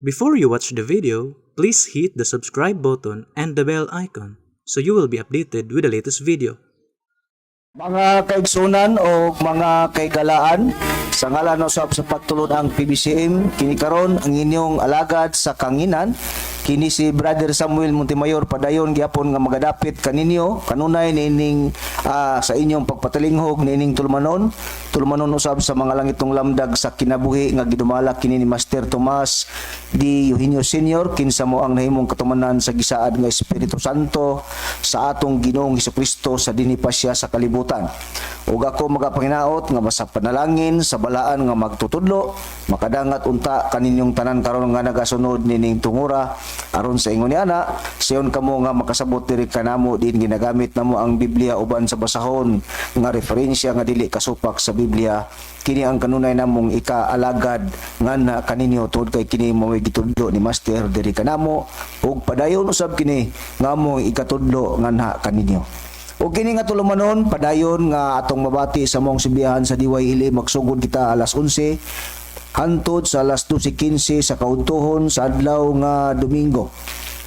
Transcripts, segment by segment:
Before you watch the video, please hit the subscribe button and the bell icon so you will be updated with the latest video. Mga kaigsunan o mga kaigalaan, sa ngalan usab sa pagtulon ang PBCM, kini karon ang inyong alagad sa kanginan, kini si Brother Samuel Montemayor, padayon gyapon nga magadapit kaninyo kanunay niining sa inyong pagpatalinghog niining tulumanon, tulumanon usab sa mga langitong lamdag sa kinabuhi nga gidumala kini ni Master Tomas D. Eugenio Sr., kinsa mo ang nahimong katumanan sa gisaad nga Espiritu Santo sa atong Ginoong Hesukristo sa dinhi pa siya sa kalibutan. Ug ako magapanginaot nga basta panalangin sa balaan nga magtutudlo makadangat unta kaninyong tanan karon nga nagasunod nining tungura, aron sa ingon niana sayon kamo nga makasabot diri kanamo din ginagamit namo ang Biblia uban sa basahon nga referensya nga dili kasupak sa Biblia. Kini ang kanunay namong ikaalagad nga kaninyo tungod kay kini mo gitudlo ni Master diri kanamo ug padayon usab kini nga among ikatudlo nganha kaninyo. Ug kini nga tulumanon, padayon nga atong mabati sa mong sibihan sa DYLA. Magsugod kita alas 11 hantod sa alas 12:15 sa kaudtuhon sa adlaw nga Domingo.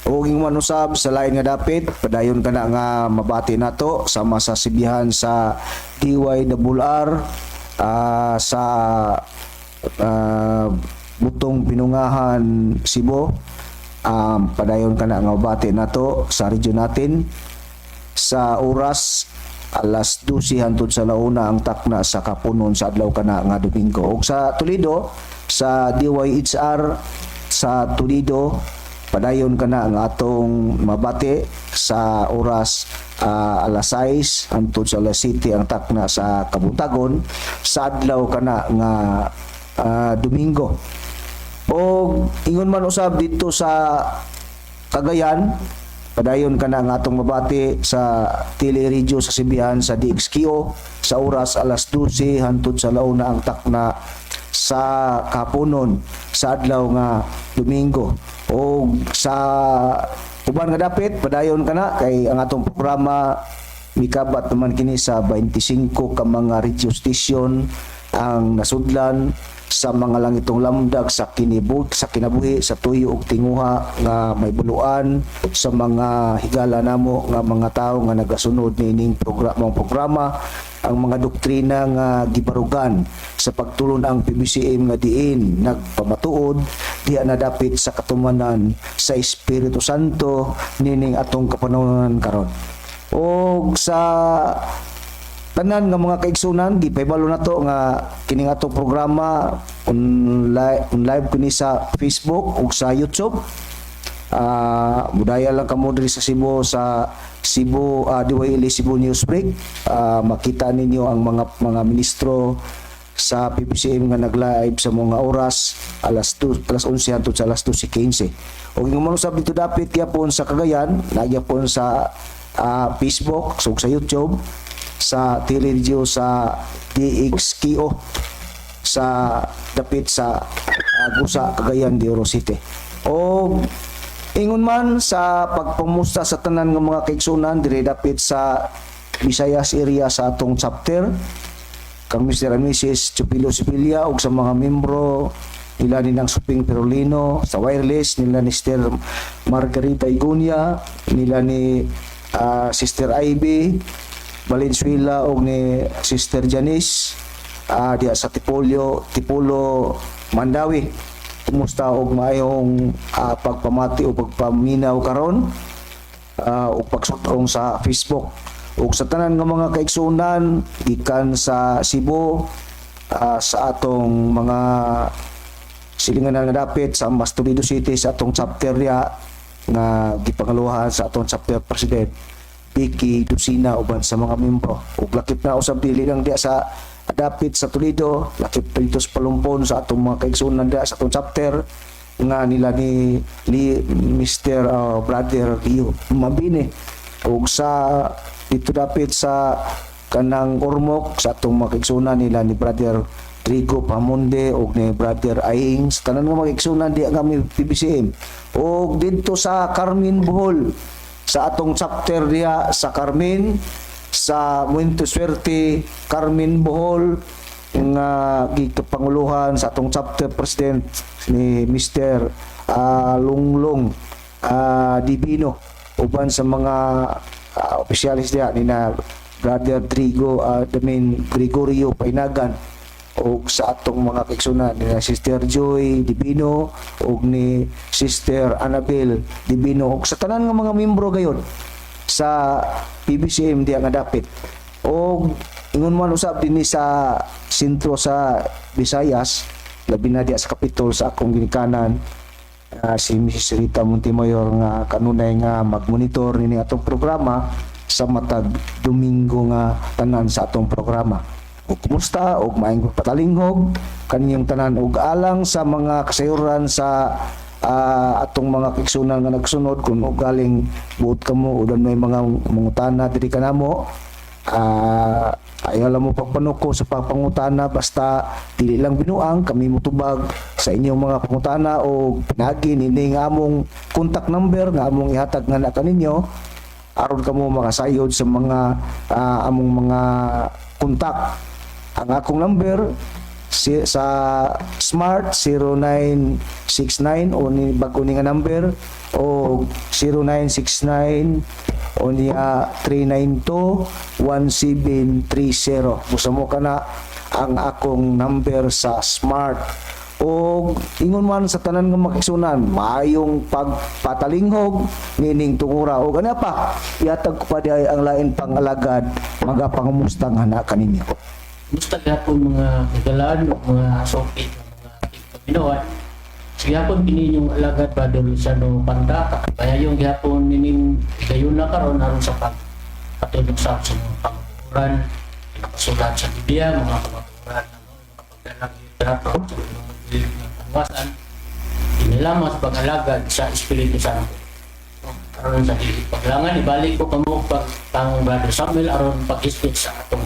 Ug ingon usab sa lain nga dapit, padayon kana nga mabati nato sama sa sibihan sa DYWR sa Butong Pinungahan, Cebu. Padayon kana nga mabati nato sa region natin sa oras alas 12 hantod sa launa ang takna sa kapunon sa adlaw kana nga Domingo. Ug sa Toledo, sa DYHR sa Toledo, padayon kana nga atong mabati sa oras alas 6 hantod sa alas 7 ang takna sa kabuntagon sa adlaw kana nga Domingo. O ingon man usab dito sa Cagayan, padayon kana nga atong mabati sa teleradyo sa Sibihan sa DXKO sa oras alas 12 hantod sa launa ang takna sa kapunon sa adlaw nga Domingo. O sa uban nga dapit, padayon kana kay ang atong programa mikabat naman kini sa 25 ka mga radio station ang nasudlan sa mga langitong lamdag sa kinibug sa kinabuhi sa tuyo ug tinguha nga may buluan sa mga higala namo nga mga tawo nga nagasunod niining programa, ang mga doktrina nga gibarugan sa pagtulon ang PBCM nga diin nagpamatuod diha na dapit sa katumanan sa Espiritu Santo nining atong kapanahonan karon. Og sa tanan nga mga kaigsunan, gipahibalo nato nga kining atong programa on live, on live kini sa Facebook ug sa YouTube. Mudaya lang kamo diri sa Cebu, sa Cebu DYLA Cebu News Break. Makita ninyo ang mga ministro sa PBCM nga nag-live sa mga oras alas 2, alas 11 hangtod sa alas 12:15. Ug ingon man usab dito dapit gyapon sa Cagayan, nagyapon sa Facebook ug sa YouTube sa teleradyo sa DXKO sa dapit sa Gusa, Cagayan de Oro City. O ingon man sa pagpamusta sa tanan nga mga kaigsunan diri dapit sa Visayas area, sa atong chapter kang Mr. and Mrs. Chupilo Sibilia ug sa mga membro nila ni Nang Suping Perolino sa wireless, nila ni Sister Margarita Igunya, nila ni Sister Ivy Valenzuela ug ni Sister Janice diha sa Tipolyo, Tipolo, Mandaue. Kumusta og maayong pagpamati o pagpaminaw karon ug pagsutong sa Facebook. Ug sa tanan nga mga kaigsunan gikan sa Cebu, sa atong mga silinganan nga dapit sa Mas Toledo City, sa atong chapter diha nga gipangaluhan sa atong chapter president Vicky Dusina uban sa mga membro. Ug lakip na usab dili lang diha sa dapit sa Toledo, lakip dito sa Palumpon, sa atong mga kaigsunan diha sa atong chapter nga nila ni Mr. Brother Leo Mabini, ug sa dito dapit sa kanang Ormoc, sa atong mga kaigsunan nila ni Brother Trigo Pamunde ug ni Brother Aing, sa tanan nga mga kaigsunan diha nga may PBCM, ug didto sa Carmen, Bohol, sa atong chapter diha sa Carmen, sa Muente Suerte, Carmen, Bohol, nga gikapanguluhan sa atong chapter president ni Mr. Lunglong Divino, uban sa mga opisyalis diha ni na Brother Drigo, I mean Gregorio Painagan, og sa atong mga kaigsunan ni na Sister Joy Divino og ni Sister Annabel Divino og sa tanan nga mga miyembro gayon sa PBCM diha nga dapit. Og ingon man usab dinhi sa sentro sa Visayas, labi na diha sa Kapitol, sa akong ginikanan, si Mrs. Rita Montemayor nga kanunay nga magmonitor nini atong programa sa matag Domingo nga tanan sa atong programa. Ug kumusta og maayong patalinghog kaninyong tanan ug alang sa mga kasayuran sa atong mga kaigsunan nga nagsunod, kung ugaling buot kamo o may mga mangutana diri kanamo, ayaw lang mo pagpanuko sa pagpangutana, basta dili lang binuang, kami mutubag sa inyong mga pangutana o pinagi nini nga among contact number nga among ihatag nga na kaninyo aron kamo makasayod sa mga among mga contact. Ang akong number sa Smart, 0969 o ni bago ni nga number o 0969 o niya 392 1730. Busa mo kana ang akong number sa Smart. O ingon man sa tanan nga makigsunan, maayong pagpatalinghog nining tungura. O gana pa, ihatag ko pa diay ang lain pang alagad magapangumusta nga na kaninyo. Musta gihapon mga kagalaan o mga sokit ng mga tigpaminawan. Sa gihapon kini inyong alagad, Brother Luciano Panda, kaya yung gihapon nining gayon na karon aron sa pag patulong sa mga kamatuoran, pinakasulat sa Biblia, mga kamatuoran, ano, mga pagdalag literato sa mga ng pangawasan, inilamas pag-alagad sa Espiritu Santo. Aron sa dili paglangan, ibalik ko kamo pag tangong Brother Samuel aron pag-ispit sa atong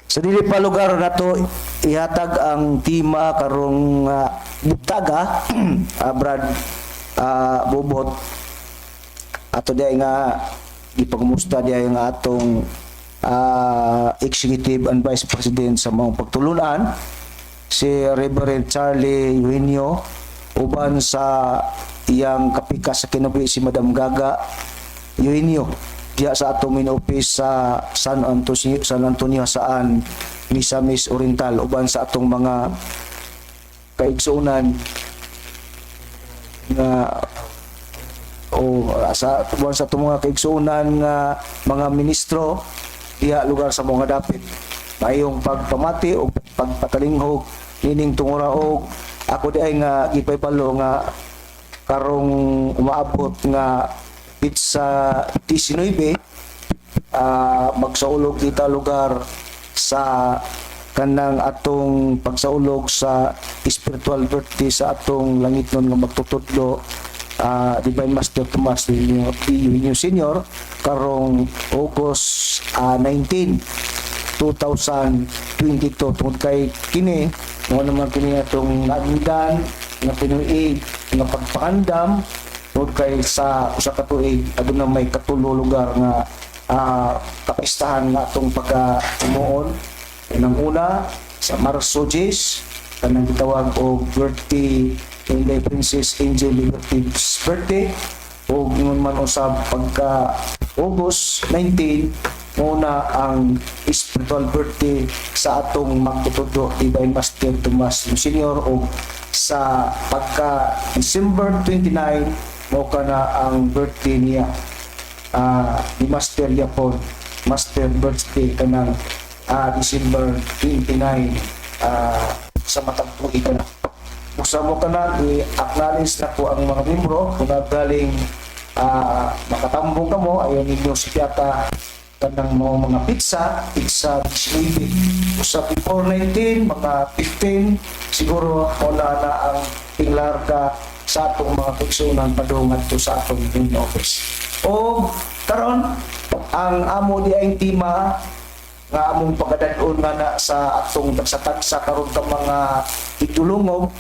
Sa dili pa lugar nato ihatag ang tema karong butaga, Brad Bobot, ato diay nga gipangumusta diay nga atong executive and vice president sa mga pagtulunan, si Reverend Charlie Eugenio, uban sa iyang kapikas sa kinabuhi, si Madam Gaga Eugenio, diya sa atong main office sa San Antonio saan Misamis Oriental, uban sa atong mga kaigsuonan nga o sa uban sa atong mga kaigsuonan nga mga ministro diha lugar sa mga dapit. Mayong pagpamati o pagpatalinghog nining tungura. Og ako di ay nga gipaybalo nga karong umaabot nga petsa 19, magsaulog kita lugar sa kanang atong pagsaulog sa spiritual birthday sa atong langitnon nga magtutudlo, Divine Master Tomas Eugenio Senior, karong August 19, 2022, tungod kay kini mo naman kini atong naagdan nga tinuig nga pagpakandam, tungod kay sa usa ka tuig aduna may katulo lugar nga kapistahan nga atong pagka umuon. Unang una sa Marso 10, kanang gitawag og birthday Inday Princess Angel Liberty's birthday, ug ingon man usab pagka August 19 muna ang spiritual birthday sa atong magtutudlo, Divine Master Tomas Senior, ug sa pagka December 29 mo kana ang birthday niya, ni Master Yapon, Master birthday kanang December 29 sa matag tuig na. Usa mo kana i-acknowledge na ko ang mga membro kung nagaling makatambong kamo, ayon ninyo si Piata kanang mga petsa, petsa 19 usa, before 19, mga 15 siguro wala na ang pinglarga sa atong mga kaigsunan padung ngadto sa atong main office. O karon ang amo di ang tema nga among pagkadad-on nga na sa atong tagsa-tagsa karon ka mga itulungog,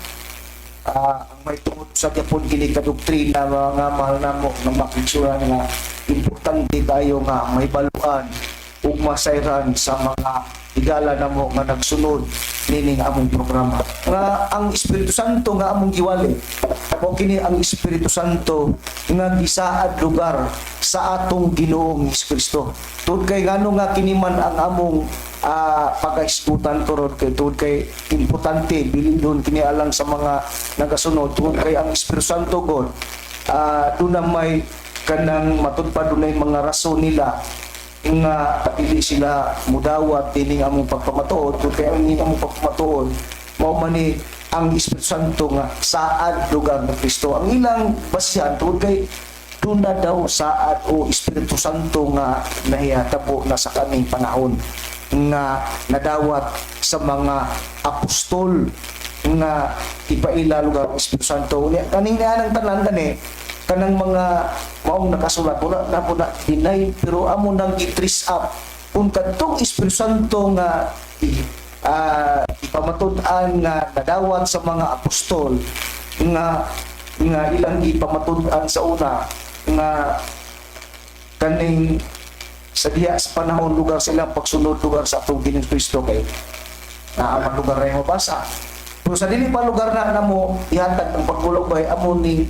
ang may tungod sa gyapon kini ka doktrina, mga mahal namo nga makigsuran, nga importante kayo nga may baluan ug masayran sa mga higala namo nga nagsunod nining among programa nga ang Espiritu Santo nga among giwali. Mao kini ang Espiritu Santo nga gisaad lugar sa atong Ginoong Kristo. Tungod kay ngano nga kini man ang among pagahisgutan karon, kay tungod kay importante bilindon kini alang sa mga nagasunod, tungod kay ang Espiritu Santo God, doon na may kanang matud pa dunay mga rason nila nga dili sila mudawat dining among pagpamatuod, tungod kay ang ining among pagpamatuod mao man ni ang Espiritu Santo nga saad lugar ng Kristo. Ang ilang basihan, tungod kay doon na daw saad o Espiritu Santo nga nahihatabo na sa kaning panahon nga nadawat sa mga apostol nga ipaila lugar ang Espiritu Santo. Unya, kaning nianang tanan kani kanang mga maong nakasulat, wala na po na deny, pero amo nang i-trace up kung kadtong Espiritu Santo nga ipamatud-an nga nadawat sa mga apostol nga nga ilang ipamatud-an sa una nga kaning sa diha sa panahon lugar sa ilang pagsunod lugar sa atong Ginoong Kristo, kay naa man lugar na mabasa. Pero sa dili pa lugar na namo ihatag ang pagpulog bay, amo ni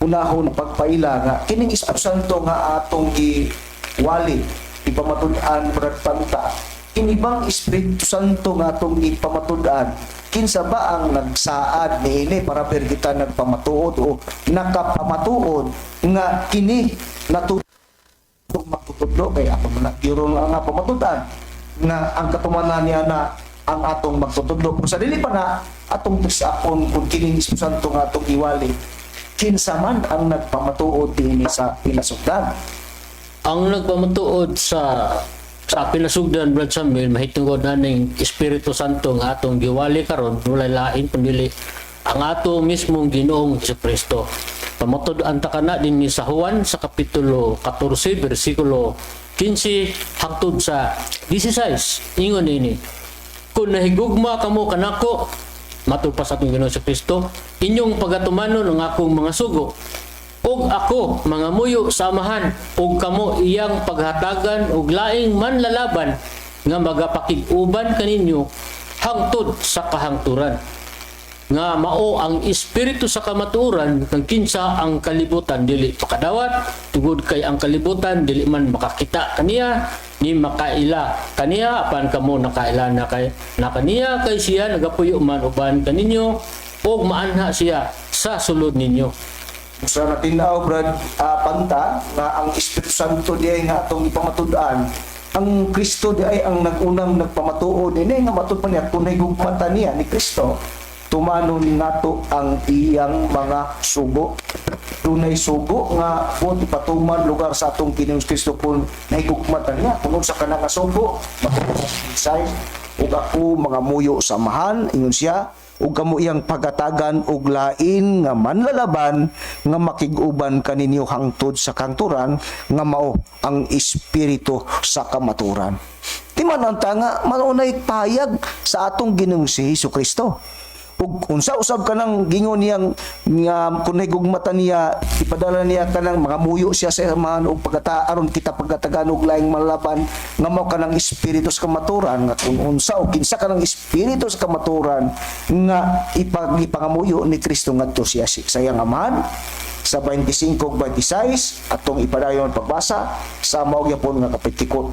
unahon pagpaila nga kining Espiritu Santo nga atong giwali, ipamatud-an, Brad Panta, kini bang Espiritu Santo nga atong ipamatud-an, kinsa ba ang nagsaad niini para per kita nagpamatuod o nakapamatuod nga kini natu magtutudlo? Kay ako man gyud nga pamatudan nga ang katumanan niya na ang atong magtutudlo. Kung sa dili pa na atong tisapon kung kining Espiritu Santo nga atong iwali, kinsa man ang nagpamatuod dinhi sa pinasugdan? Ang nagpamatuod sa pinasugdan, Brad Samuel, mahitungod na ning Espiritu Santo nga atong giwali karon, walay lain kundi ang ato mismong Ginoong Kristo. Pamatud-an ta kana dinhi sa Juan sa kapitulo 14 bersikulo 15 hangtod sa 16. Ingon ini: "Kung nahigugma kamo kanako," matud pa sa atong Ginoong Kristo, "inyong pagatumanon ang akong mga sugo. Ug ako mangamuyo sa Amahan ug kamo iyang paghatagan og laing manlalaban nga magapakig-uban kaninyo hangtod sa kahangturan, nga mao ang Espiritu sa kamatuoran, kang kinsa ang kalibutan dili makadawat tungod kay ang kalibutan dili man makakita kaniya ni makaila kaniya, apan kamo nakaila na kay na kaniya, kay siya nagapuyo man uban kaninyo ug maanha siya sa sulod ninyo." Sa natinaw, Brad Panta, nga ang Espiritu Santo di ay nga atong ipamatud-an, ang Kristo di ay ang nagunang nagpamatuod ini nga matud pa niya kung nahigugmata niya ni Kristo, tumanon nato ang iyang mga sugo. Dunay sugo nga kung ipatuman lugar sa atong Ginoong Kristo kung nahigugmata niya. Kung unsa ka na nga sugo, say, "Ug ako mangamuyo sa Amahan," ingon siya, "ug kamo iyang pagatagan og lain nga manlalaban nga makig-uban kaninyo hangtod sa kangturan, nga mao ang Espiritu sa kamaturan." Di man ang tanga maunay payag sa atong Ginoong si Hesus Kristo. Ug unsa usab kanang gingon niyang nga kung nahigugmata niya, ipadala niya kanang mga muyo siya sa Amahan og pagkata aron kita pagkatagan og laing malaban nga mao kanang Espiritu sa kamaturan, nga kung unsa o kinsa kanang Espiritu sa kamaturan nga ipangamuyo ni Kristo ngadto siya sa iyang Amahan. Sa 25 ug 26 atong ipadayon pagbasa sa mao gyapon nga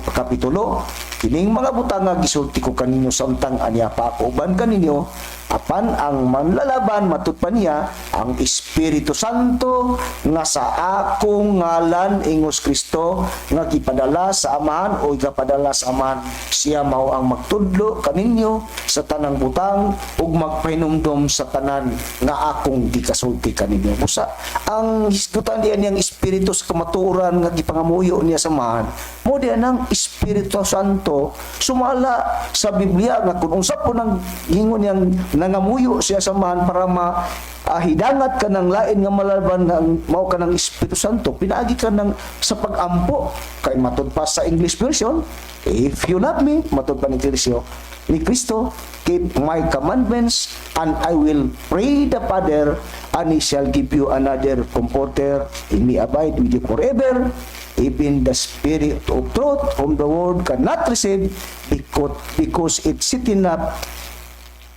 kapitulo: "Kining mga butanga gisulti ko kaninyo samtang ania pa ako uban kaninyo. Apan ang manlalaban," matud pa niya, "ang Espiritu Santo nga sa akong ngalan," ingos Kristo, "nga gipadala sa Amahan o igapadala sa Amahan, siya mao ang magtudlo kaninyo sa tanang butang ug magpahinumdom sa tanan nga akong gikasulti kaninyo." Busa ang hisgutan diyan niyang Espiritu sa kamatuoran nga gipangamuyo niya sa Amahan mo diyan ang Espiritu Santo sumala sa Biblia, nga kung unsa po nang gingon niyang nangamuyo siya sa Amahan para ma hidangat ka ng lain nga malaban nga mao ka ng Espiritu Santo pinaagi ka ng sa pag-ampo. Kay matud pa sa English version, "If you love me," matud pa ni Kristo, "keep my commandments, and I will pray the Father and he shall give you another comforter and may abide with you forever, even the Spirit of truth, whom the world cannot receive because it seeth not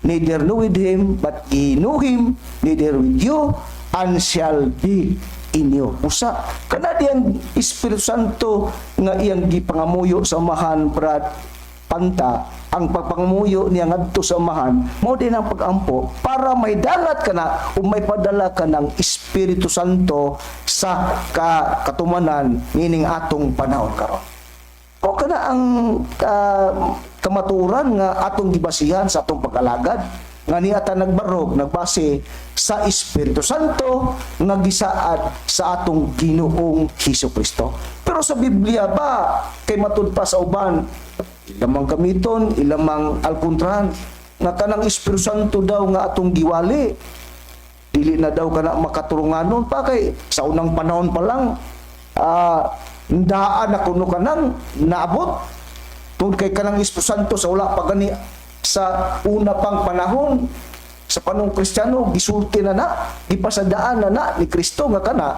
neither knoweth him, but ye know him, neither with you and shall be in you. Usa kana diyang Espiritu Santo nga iyang gipangamuyo sa Amahan, Brad Panta, ang pagpangamuyo niya ngadto sa Amahan mao din ang pagampo para may dangat ka na o may padala ka ng Espiritu Santo sa katumanan nining atong panahon karon. O kana ang kamatuoran nga atong gibasihan sa atong pag-alagad nga niata nagbarog nagbase sa Espiritu Santo nga gisaad sa atong Ginoong Hesus Kristo. Pero sa Biblia ba, kay matud pa sa uban ilamang gamiton, ilamang alkontrahan nga kanang Espiritu Santo daw nga atong giwali dili na daw kana makaturunganon pa, kay sa unang panahon pa lang daan na kuno kanang naabot tungod kay kanang Espiritu Santo sa wala pa gani sa una pang panahon sa panong Kristiyano, gisulti na na, gipasadaan na na ni Kristo nga kana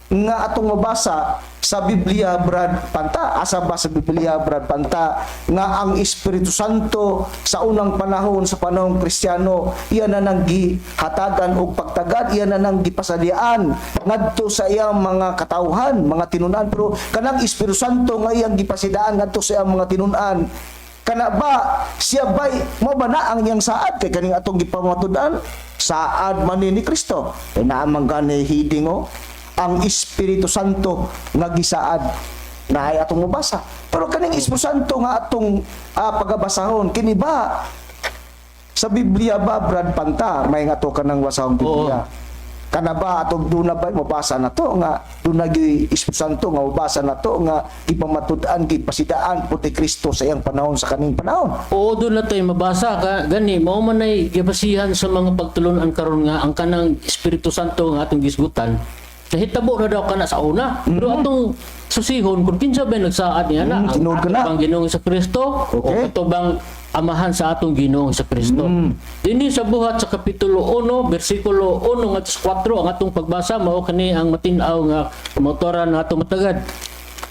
nga atong mabasa sa Biblia, Brad Panta. Asa ba sa Biblia, Brad Panta, nga ang Espiritu Santo sa unang panahon, sa panahong Kristiyano, iya na nang gihatagan og pagtagad, iya na nang gipasadian ngadto sa iyang mga katawhan, mga tinun-an? Pero kanang Espiritu Santo nga iyang gipasidaan ngadto sa iyang mga tinun-an, kana ba siya bay mo ba na ang iyang saad? Kay kaning atong gipamatud-an, saad man ni Kristo, kay naa man gani heading oh, ang Espiritu Santo nga gisaad na ay atong mabasa. Pero kaning Espiritu Santo nga atong pagabasahon, kini ba sa Biblia ba, Brad Panta, may nga to kanang basahong Biblia? Kana ba atong duna ba mabasa na to nga duna gyud Espiritu Santo nga mabasa na to nga gipamatud-an, gipasidaan po ni Kristo sa iyang panahon, sa kaning panahon? Oo, doon na tayo mabasa ka gani mao man ay gibasihan sa mga pagtulunan karon nga ang kanang Espiritu Santo nga atong gisgutan nahitabo na daw kana sa una. Pero atong susihon kung kinsa ba nagsaad niya na, ang Tinuod ka na. ato bang Ginoong sa Kristo o kato bang Amahan sa atong Ginoong sa Kristo. Dinhi sa Buhat sa kapitulo 1 bersikulo 1 ngadto sa 4 ang atong pagbasa, mao kani ang matin-aw nga kamatuoran nga atong matagad.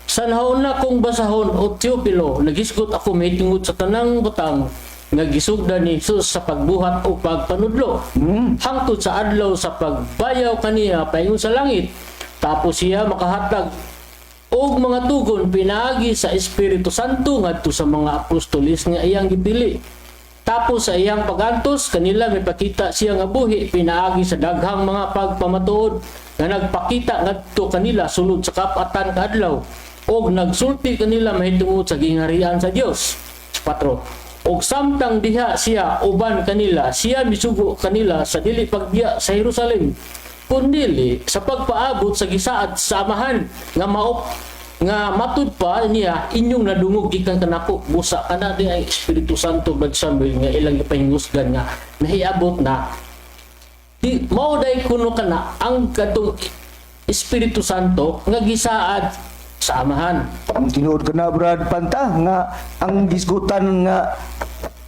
Sa nauna kong basahon, o Teopilo, naghisgot ako mahitungod sa tanang butang nga gisugdan ni Jesus sa pagbuhat o pagpanudlo hangtod sa adlaw sa pagbayaw kaniya paingon sa langit. Tapos siya makahatag og mga tugon pinaagi sa Espiritu Santo ngadto sa mga apostoles nga iyang gipili. Tapos sa iyang pagantos kanila, mipakita siya nga buhi pinaagi sa daghang mga pagpamatuod nga nagpakita ngadto kanila sulod sa kap-atan ka adlaw og nagsulti kanila mahitungod sa gingharian sa Dios. Patro. Og samtang diha siya uban kanila, siya misugo kanila sa dili pagbiya sa Jerusalem kundili sa pagpaabot sa gisaad sa Amahan nga mao nga matud pa niya inyong nadungog gikan kanako. Busa kana di ang Espiritu Santo, Brad Samuel, nga ilang gipahingusgan nga nahiabot na di mao day kuno kana ang katong Espiritu Santo nga gisaad sa Amahan. Ang tinuod ka na, Brad Panta, nga ang gisgutan nga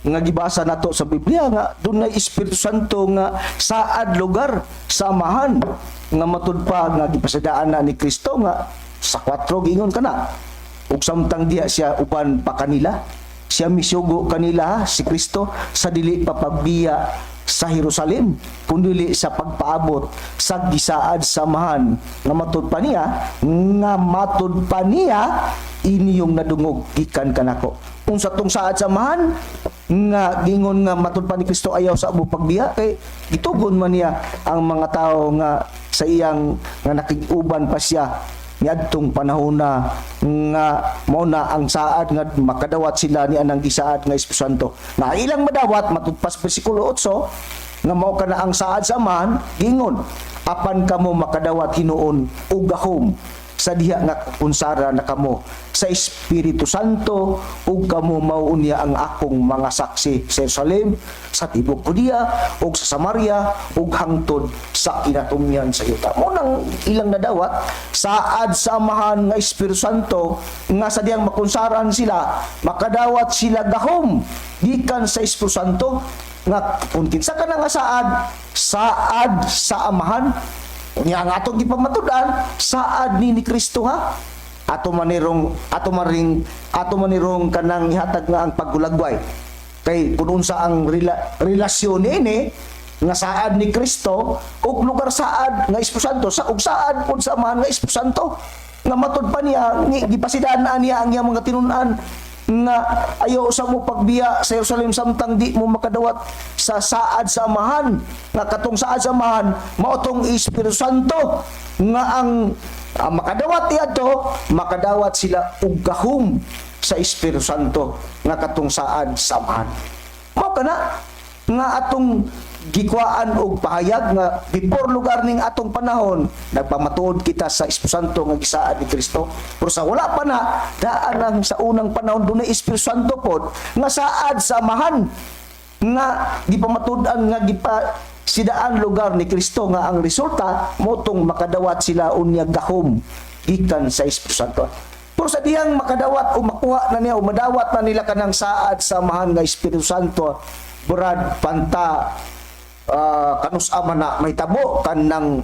nga gibasa nato sa Biblia nga dunay Espiritu Santo nga saad lugar sa Amahan nga matud pa nga gipasadaan na ni Kristo nga sa 4 gingon kana, ug samtang diha siya uban pa kanila, siya misugo kanila, si Kristo, sa dili pa pagbiya sa Jerusalem kundili sa pagpaabot sa gisaad sa Amahan nga matud pa niya iniyong nadungog gikan kanako. Kung sa tong saad sa Amahan nga gingon nga matud pa ni Kristo ayaw sa abo pagbiya, kay gitugon man niya ang mga tao nga sa iyang nga nakig-uban pa siya niadtong panahon na nga mao na ang saad nga makadawat sila ni anang gisaad nga Espiritu Santo na ilang madawat matud pa sa bersikulo 8 nga mao kana ang saad sa Amahan. Gingon, apan kamo makadawat hinuon og gahom sa diha nga kunsara na kamo sa Espiritu Santo, ug kamo mao unya ang akong mga saksi sa Jerusalem, sa tibok Judea ug sa Samaria ug hangtod sa kinatumyan sa yuta. Mo nang ilang nadawat saad sa Amahan nga Espiritu Santo nga sa diyang makunsaran sila, makadawat sila gahom gikan sa Espiritu Santo nga kung kinsa ka na nga saad, saad sa Amahan nya ang atong gipamatud-an, saad ni Kristo ha. Ato manirong kanang ihatag nga ang paggulagway kay kung unsa ang relasyon niini. Nga saad ni Kristo ug lugar saad nga Espiritu Santo sa ug saad pud sa Amahan nga Espiritu Santo nga matud pa niya gipasidaan niya ang iyang mga tinun-an nga ayaw sa mo pagbiya sa Jerusalem samtang di mo makadawat sa saad sa Amahan, nga katong saad sa Amahan mao tong Espiritu Santo nga ang makadawat iadto, makadawat sila og gahom sa Espiritu Santo nga katong saad sa Amahan. Mao kana nga atong gikuhaan og pahayag nga before lugar ning atong panahon nagpamatuod kita sa Espiritu Santo nga gisaad ni Kristo. Pero sa wala pa na daan ang sa unang panahon, dunay Espiritu Santo pod nga saad sa Amahan nga gipamatud-an nga gipa sidaan lugar ni Kristo, nga ang resulta mao tong makadawat sila unya gahom gikan sa Espiritu Santo. Pero sa dihang makadawat o makuha na niya o madawat na nila kanang saad sa Amahan nga Espiritu Santo, Brad Panta, kanus ama na may tabo kanang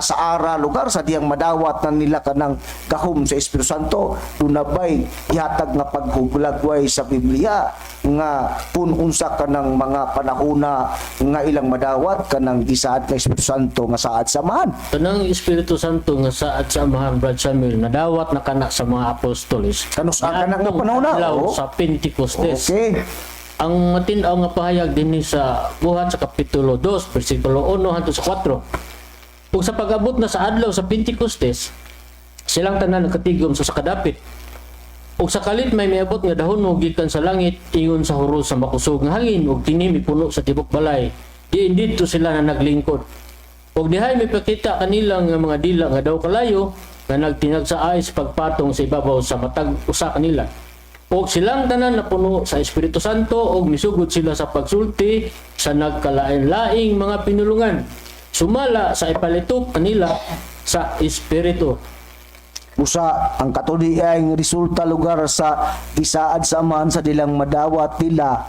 sa ara lugar sa diyang madawat na nila kanang gahom sa Espiritu Santo, dunabay ihatag nga paghuglagway sa Biblia nga kung unsa kanang mga panahona nga ilang madawat kanang gisaad nga Espiritu Santo nga saad sa Amahan? Kanang Espiritu Santo nga saad sa Amahan, Brad Samuel, nadawat na kana sa mga apostoles. Kanus kana nga Niadtong panahon na, adlaw oo. sa Pentecostes. Ang matin-aw nga pahayag dinhi sa Buhat sa kapitulo 2, bersikulo 1 hangtod sa 4. Ug sa pag-abot na sa adlaw sa Pentecostes, silang tanan nagkatigom sa kadapit. Ug sa kalit may miabot nga dahon gikan sa langit ingon sa hurol sa makusog nga hangin, ug kini mipuno sa tibok balay. Diin didto sila na naglingkod. Ug dihay mipakita kanila nga mga dila nga daw kalayo nga nagtinagsaay sa pagpatong sa ibabaw sa matag usa kanila. Ug silang tanan napuno sa Espiritu Santo ug misugod sila sa pagsulti sa nagkalain-laing mga pinulungan sumala sa ipalitok kanila sa Espiritu. Usa ang katuli ang resulta lugar sa gisaad sa Amahan sa dilang madawat nila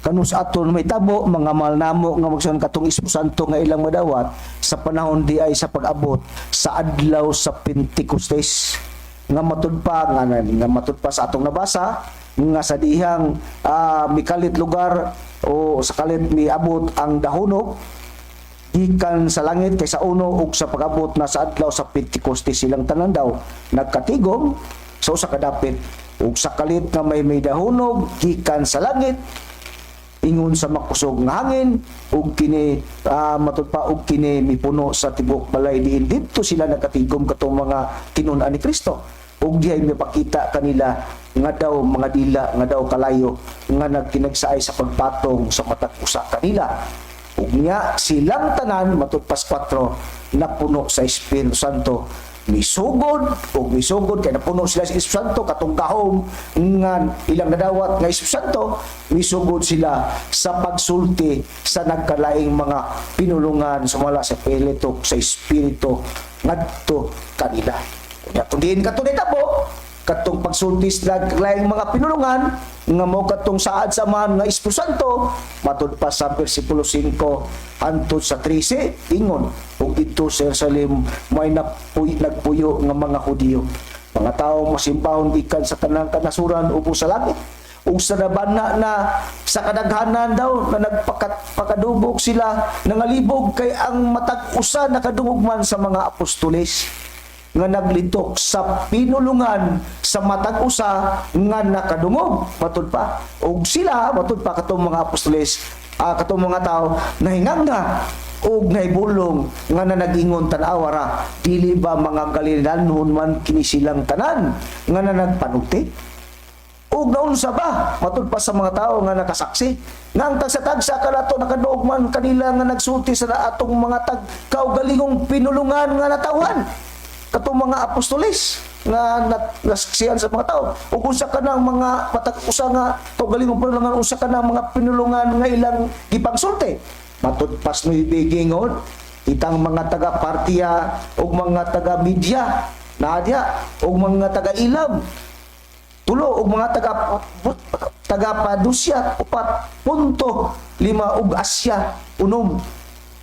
kanus aton may tabo, mga mahal namo nga magsuon, katong Espiritu Santo nga ilang madawat sa panahon di ay sa pag-abot sa adlaw sa Pentecostes nga matud pa nga matud pa sa atong nabasa nga sa dihang mikalit lugar o sa kalit miabot ang dahunog gikan sa langit kay sa uno ug sa pag-abot na sa adlaw sa Pentecostes, silang tanan daw nagkatigom sa usa ka dapit. Ug sa kalit nga may dahunog gikan sa langit ingon sa makusog nga hangin, ug kini matud pa og kini mipuno sa tibuok balay diin didto sila nagkatigom, katong mga tinun-an ni Kristo. Ug dihay mipakita kanila nga daw mga dila nga daw kalayo nga nagkinagsaay sa pagpatong sa matag usa kanila. Ug nya silang tanan, matud pas 4, napuno sa Espiritu Santo, misugod ug misugod kay napuno sila sa Espiritu Santo, katong gahom nga ilang nadawat nga Espiritu Santo, misugod sila sa pagsulti sa nagkalaing mga pinulungan sumala sa pelitok sa Espiritu ngadto kanila. Unya kung diin kato nitabo katong pagsulti sa nagkalaing mga pinulungan nga mo katong saad sa man nga Espiritu Santo, matud pa sa bersikulo 5 hangtod sa 13, ingon, ug didto sa Jerusalem may nagpuyo nga mga Hudiyo, mga tawo masimbahon gikan sa tanang kanasuran ubo sa langit. Ug sa nabana na sa kadaghanan daw na nagpakadubok sila nangalibog kay ang matag usa nakadungog man sa mga apostoles nga naglitok sa pinulungan sa matag usa nga nakadungog. Matud pa og sila, matud pa katong mga apostoles, katong mga tao nahingangha og nahibulong nga nanagingon, "Tan-awa ra, dili ba mga Galileanhon man kini silang tanan nga nanagpanulti?" Ug naunsa ba, matud pa sa mga tao nga nakasaksi nga ang tagsa-tagsa kanato nakaduog man kanila nga nagsulti sa atong mga tag kaugalingong pinulungan nga natawhan katong mga apostoles nga nasaksihan sa mga tao, ug unsa kanang mga matag usa nga kaugalingong pinulungan, unsa kanang mga pinulungan nga ilang gipangsulti? Matud pas 9 gingon, itang mga taga Partia ug mga taga Media naa diha ug mga taga Ilam 3 ug mga taga taga Padusia 4, Punto 5 ug Asia 6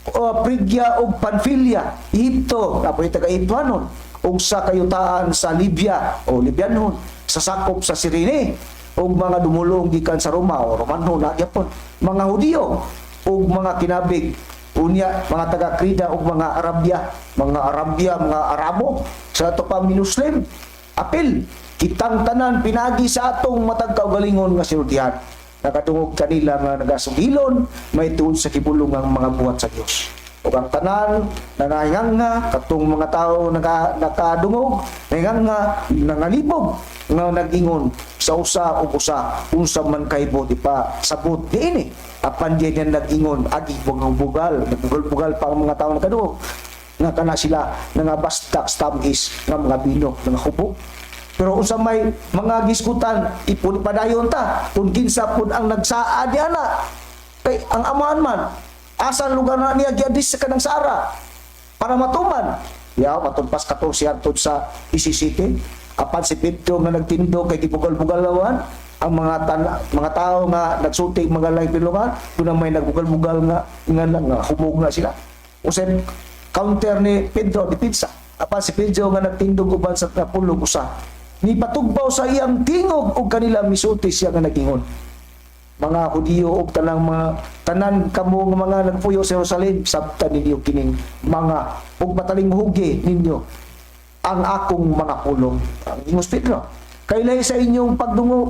o Prigya ug Panfilia, Ehipto, napoy taga Ehiptohanon ug sa kayutaan sa Libya o Libyanhon sa sakop sa Sirene ug mga dumulong gikan sa Roma o Romanhon na gyapon, mga Hudiyo. ug mga kinabig. Unya mga taga Krida ug mga Arabia, mga Arabo sa ato pa Muslim. Apil kitang tanan pinagi sa atong matag kaugalingon nga sinultihan. Nakadungog kanila nga nagasugilon may tuod sa kibulong ang mga buhat sa Dios. Ug ang tanan nangahinganga katong mga tao nakadungog, nahinganga, nangalibog nga nag-ingon sa usa ug usa, "Unsa man kay buot ipasabot niini?" Apan di niya nag-ingon agi bugal, nagbugal-bugal pa ang mga tao nakadungog nga kana sila nangabastak tamis nga mga bino nga hubog. Pero unsa may mga giskutan, ipon padayon ta kung kinsa pud ang nagsaad ni ana, kay ang amahan man asa lugar na niya giadis sa kanang Sara para matuman ya matumpas 14 hantod sa ICCT. Apan si Pedro nga nagtindog kay gibugal-bugalawan ang mga tao nga nagsulti mga laing pinulungan, doon may nagbugal-bugal nga humog na sila. Usay counter ni Pedro di pizza. Apan si Pedro nga nagtindog uban sa napulog usa ni patugbaw sa iyang tingog og kanila misulti siya nga nagingon, "Mga Hudiyo ug tanang mga tanan kamo nga mga nagpuyo sa Jerusalem, sabtan ninyo kining mga ug patalinghugi ninyo ang akong mga pulong." Ang ingos Pedro, kay lahi sa inyong pagdungo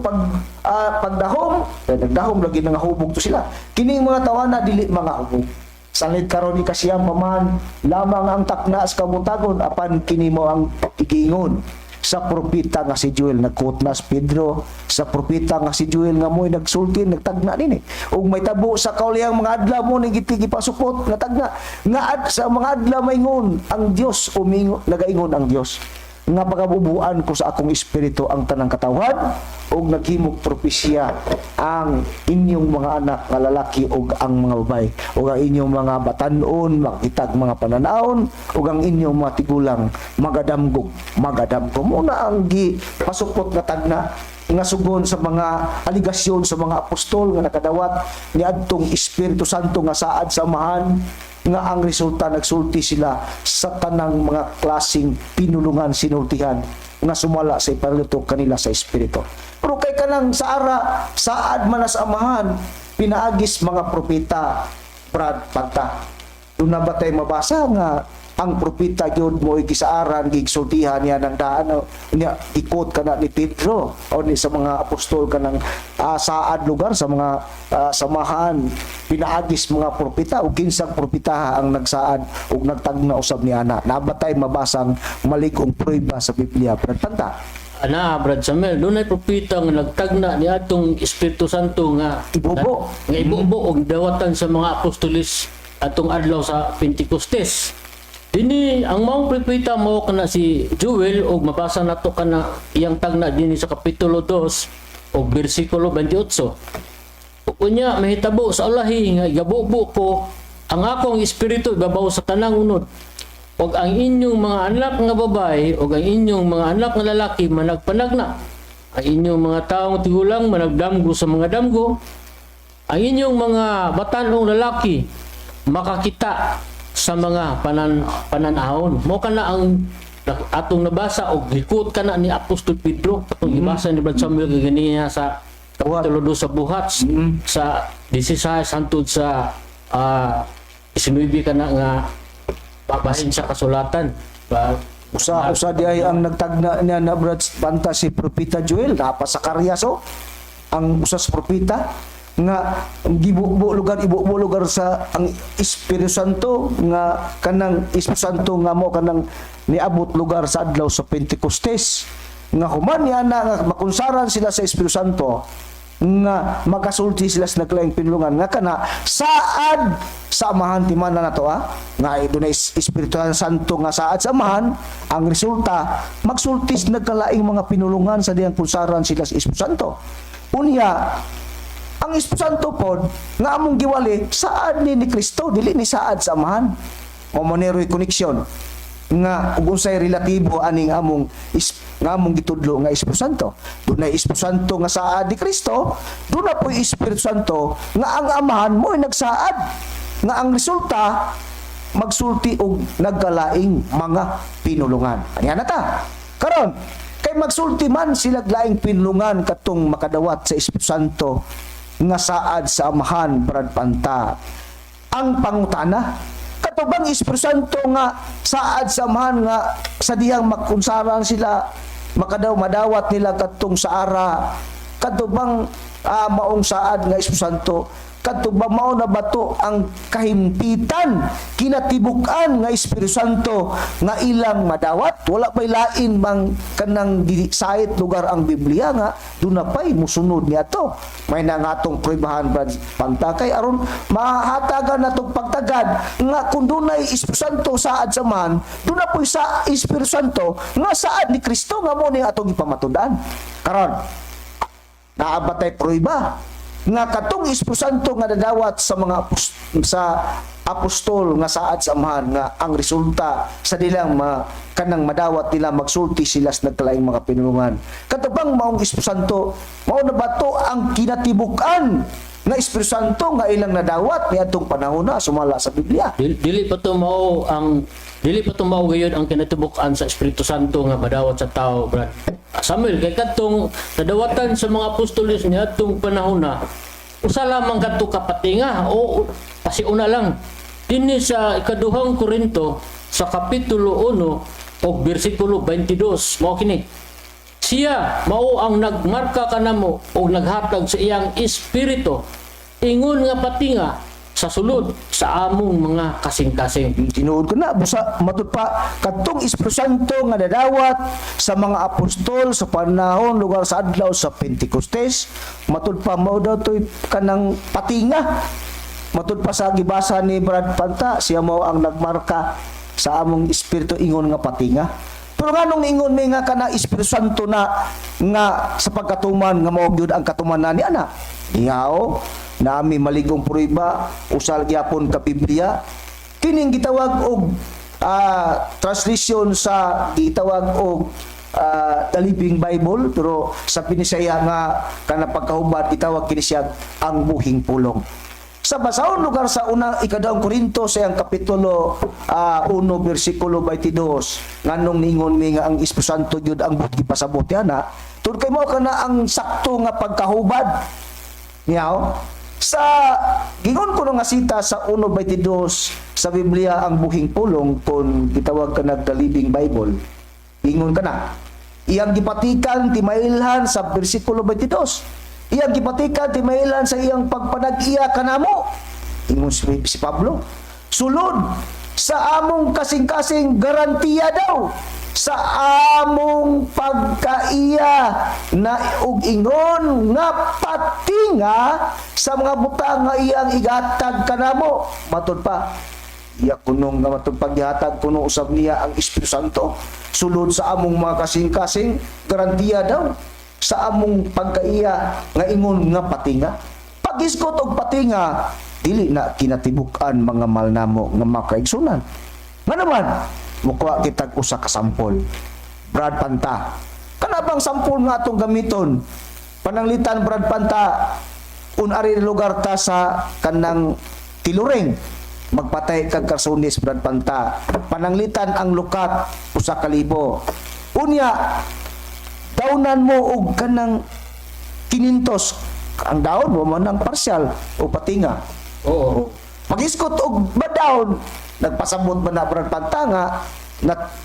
pagdahom, kay nagdahom lagi nga hubog to sila, kining mga tawana dili mga hubog. Salit karon ikasiyam pa man lamang ang takna sa kabuntagon, apan kini mo ang igingon sa propeta nga si Joel. Nagquote na si Pedro sa propeta nga si Joel nga mo'y nagsulti, nagtagna nini ug may tabo sa kaulihang mga adlaw mo ning gipasupot nga tagna nga sa mga adlaw maingon ang Dios, umingo nagaingon ang Dios nga pagabubuan ko sa akong espiritu ang tanang katawhan ug naghimog propesya ang inyong mga anak nga lalaki ug ang mga babae, ug ang inyong mga batan-on makitag mga pananawon, ug ang inyong mga tigulang magadamgog magadamgog. Muna ang gi pasupot nga tagna nga sugon sa mga aligasyon sa mga apostol nga nakadawat ni adtong Espiritu Santo nga saad sa Amahan, nga ang resulta nagsulti sila sa tanang mga klasing pinulungan, sinultihan nga sumala sa ipaluto kanila sa Espiritu. Pero kay kanang saara saad man na sa Amahan pinaagis mga propeta, Brad Pagta. Doon na ba tayo mabasa nga ang propeta gyud mo gisaaran, gigsultihan niya ng daan o, niya ikot kana ni Pedro o ni sa mga apostol kanang saad lugar sa mga samahan pinaagis mga propeta, o kinsang propeta ang nagsaad ug nagtagna usab ni ana? Nabatay mabasang malig-ong prueba sa Biblia, Brad Panta? Ana, Brad Samuel, dunay propeta nga nagtagna ni atong Espiritu Santo nga Ibubo. Nga ibubo og dawatan sa mga apostolis atong adlaw sa Pentecostes. Dini ang maong propeta mao kana si Joel og mabasa nato kana iyang tagna dinhi sa kapitulo 2 og bersikulo 28. "Unya mahitabo sa ulahi nga igabubo ko ang akong espiritu ibabaw sa tanang unod. Ug ang inyong mga anak nga babae ug ang inyong mga anak nga lalaki managpanagna. Ang inyong mga taong tigulang managdamgo sa mga damgo. Ang inyong mga batan-ong lalaki makakita sa mga pananahon." Mo kana ang atong nabasa og gikut kana ni Apostol Pedro atong gibasa ni Brad Samuel kaganiya sa kapitulo 2 sa Buhat sa 16 hangtod sa 19 kana nga babahin sa kasulatan. Ba, Usa usa di ay ang nagtagna niya na, Brad Panta, si Propeta Joel. Napa sa Karyas o ang usa sa propeta nga gibubo lugar, ibubo lugar sa ang Espiritu Santo, nga kanang Espiritu Santo nga mo kanang niabot lugar sa adlaw sa Pentecostes, nga human niya na nga makunsaran sila sa Espiritu Santo nga makasulti sila sa naglaing pinulungan nga kana saad sa Amahan. Timan na nato nga dunay Espiritu Santo nga saad sa Amahan, ang resulta magsulti sa nagkalaing mga pinulungan sa diyang kunsaran sila sa Espiritu Santo. Unya ang Espiritu Santo pod nga among giwali saad ni Kristo, dili ni saad sa Amahan. Mo moneroy connection nga ug unsay relatibo aning among nga among gitudlo nga Espiritu Santo. Dunay Espiritu Santo nga saad ni Kristo, duna po'y Espiritu Santo nga ang Amahan mo'y nagsaad, nga ang resulta magsulti og nagkalaing mga pinulungan. Anya na ta karon kay magsulti man sila laing pinulungan katong makadawat sa Espiritu Santo nga saad sa Amahan, Brad Panta. Ang pangutana, kato bang Espiritu Santo nga saad sa Amahan nga sa dihang makunsaran sila makadaw madawat nila kadtong saara, kadto bang maong saad nga Espiritu Santo, kadto ba mao na bato ang kahimpitan, kinatibuk-an nga Espiritu Santo nga ilang madawat? Wala pa'y lain bang kanang gisayit lugar ang Biblia nga duna pa'y musunod niya to? May na nga atong pruibahan, Brad Pantakay, aron mahatagan natong pagtagad nga kung dunay Espiritu Santo saad sa man, duna po'y sa Espiritu Santo nga saad ni Kristo nga mo ni atong ipamatud-an karon. Naa ba tay pruiba nga katong Espiritu Santo nga nadawat sa mga sa apostol nga saad sa Amahan, nga ang resulta sa dilang kanang madawat nila, magsulti sila sa nagkalaing mga pinulungan, kato bang maong Espiritu Santo, mao na ba to ang kinatibuk-an nga Espiritu Santo nga ilang nadawat niadtong panahon na sumala sa Biblia? Dili pa to mao gayud ang kinatibuk-an sa Espiritu Santo nga madawat sa tao, Brad Samuel, kay kadtong nadawatan sa mga apostoles niadtong panahon na usa lamang kadto ka patinga o pasiuna lang. Dinhi sa Ikaduhang Korinto sa kapitulo 1 og bersikulo 22, mao kini: "Siya mao ang nagmarka kanamo og naghatag sa iyang espiritu ingon nga patinga sa sulod sa among mga kasing-kasing." Tinuod ko na, busa matud pa kadtong Espiritu Santo nga nadawat sa mga apostol sa panahon lugar sa adlaw sa Pentecostes, matud pa mao daw to'y kanang patinga. Matud pa sa gibasa ni Brad Panta, siya mao ang nagmarka sa among espiritu ingon nga patinga. Pero nganong ingon mi nga kana Espiritu Santo na nga sa pagkatuman nga mao gyud ang katumanan ni ana? Ingaw, nami maligong pruiba, usal gyapon ka Biblia. Kining gitawag og translation sa gitawag og The Living Bible, pero sa Binisaya nga kana pagkahubad gitawag kini siya ang Buhing Pulong. Sa basahon lugar sa unang Ikaduhang Korinto sa iyang kapitulo 1 bersikulo 22, nganong ningon mi nga ang Espiritu Santo gyud ang buot gipasabot ana, tungod kay mao kana ang sakto nga pagkahubad niyaw sa gingon ko nga sita sa 1:22 sa Biblia, ang Buhing Pulong, kung gitawag ka nag The Living Bible. Ingon ka na iyang gipatikan timailhan sa bersikulo 22, iyang gipatikan timailhan sa iyang pagpanag-iya kanamo, ingon si Pablo, sulod sa among kasing-kasing, garantiya daw sa among pagkaiya na ug ingon nga patinga sa mga butang nga iyang igatag kanamo. Matud pa iya kunong nga matud paggihatag kuno usab niya ang Espiritu Santo sulod sa among mga kasing-kasing, garantiya daw sa among pagkaiya nga ingon nga patinga. Pagisgot og patinga, dili na kinatibuk-an, mga mahal namo nga mga kaigsunan. Nga naman mukuha kitag usa ka sampol, Brad Panta. Kana bang sampol nga atong gamiton, pananglitan, Brad Panta, kun ari lugar ta sa kanang tiluring, magpatay kag karsunis, Brad Panta, pananglitan ang lukat 1,000, unya daunan mo og kanang 500 ang daon mo man ang partial o patinga. Oo. Pagisgot og badaon, nagpasabot man na, Brad Panta, nga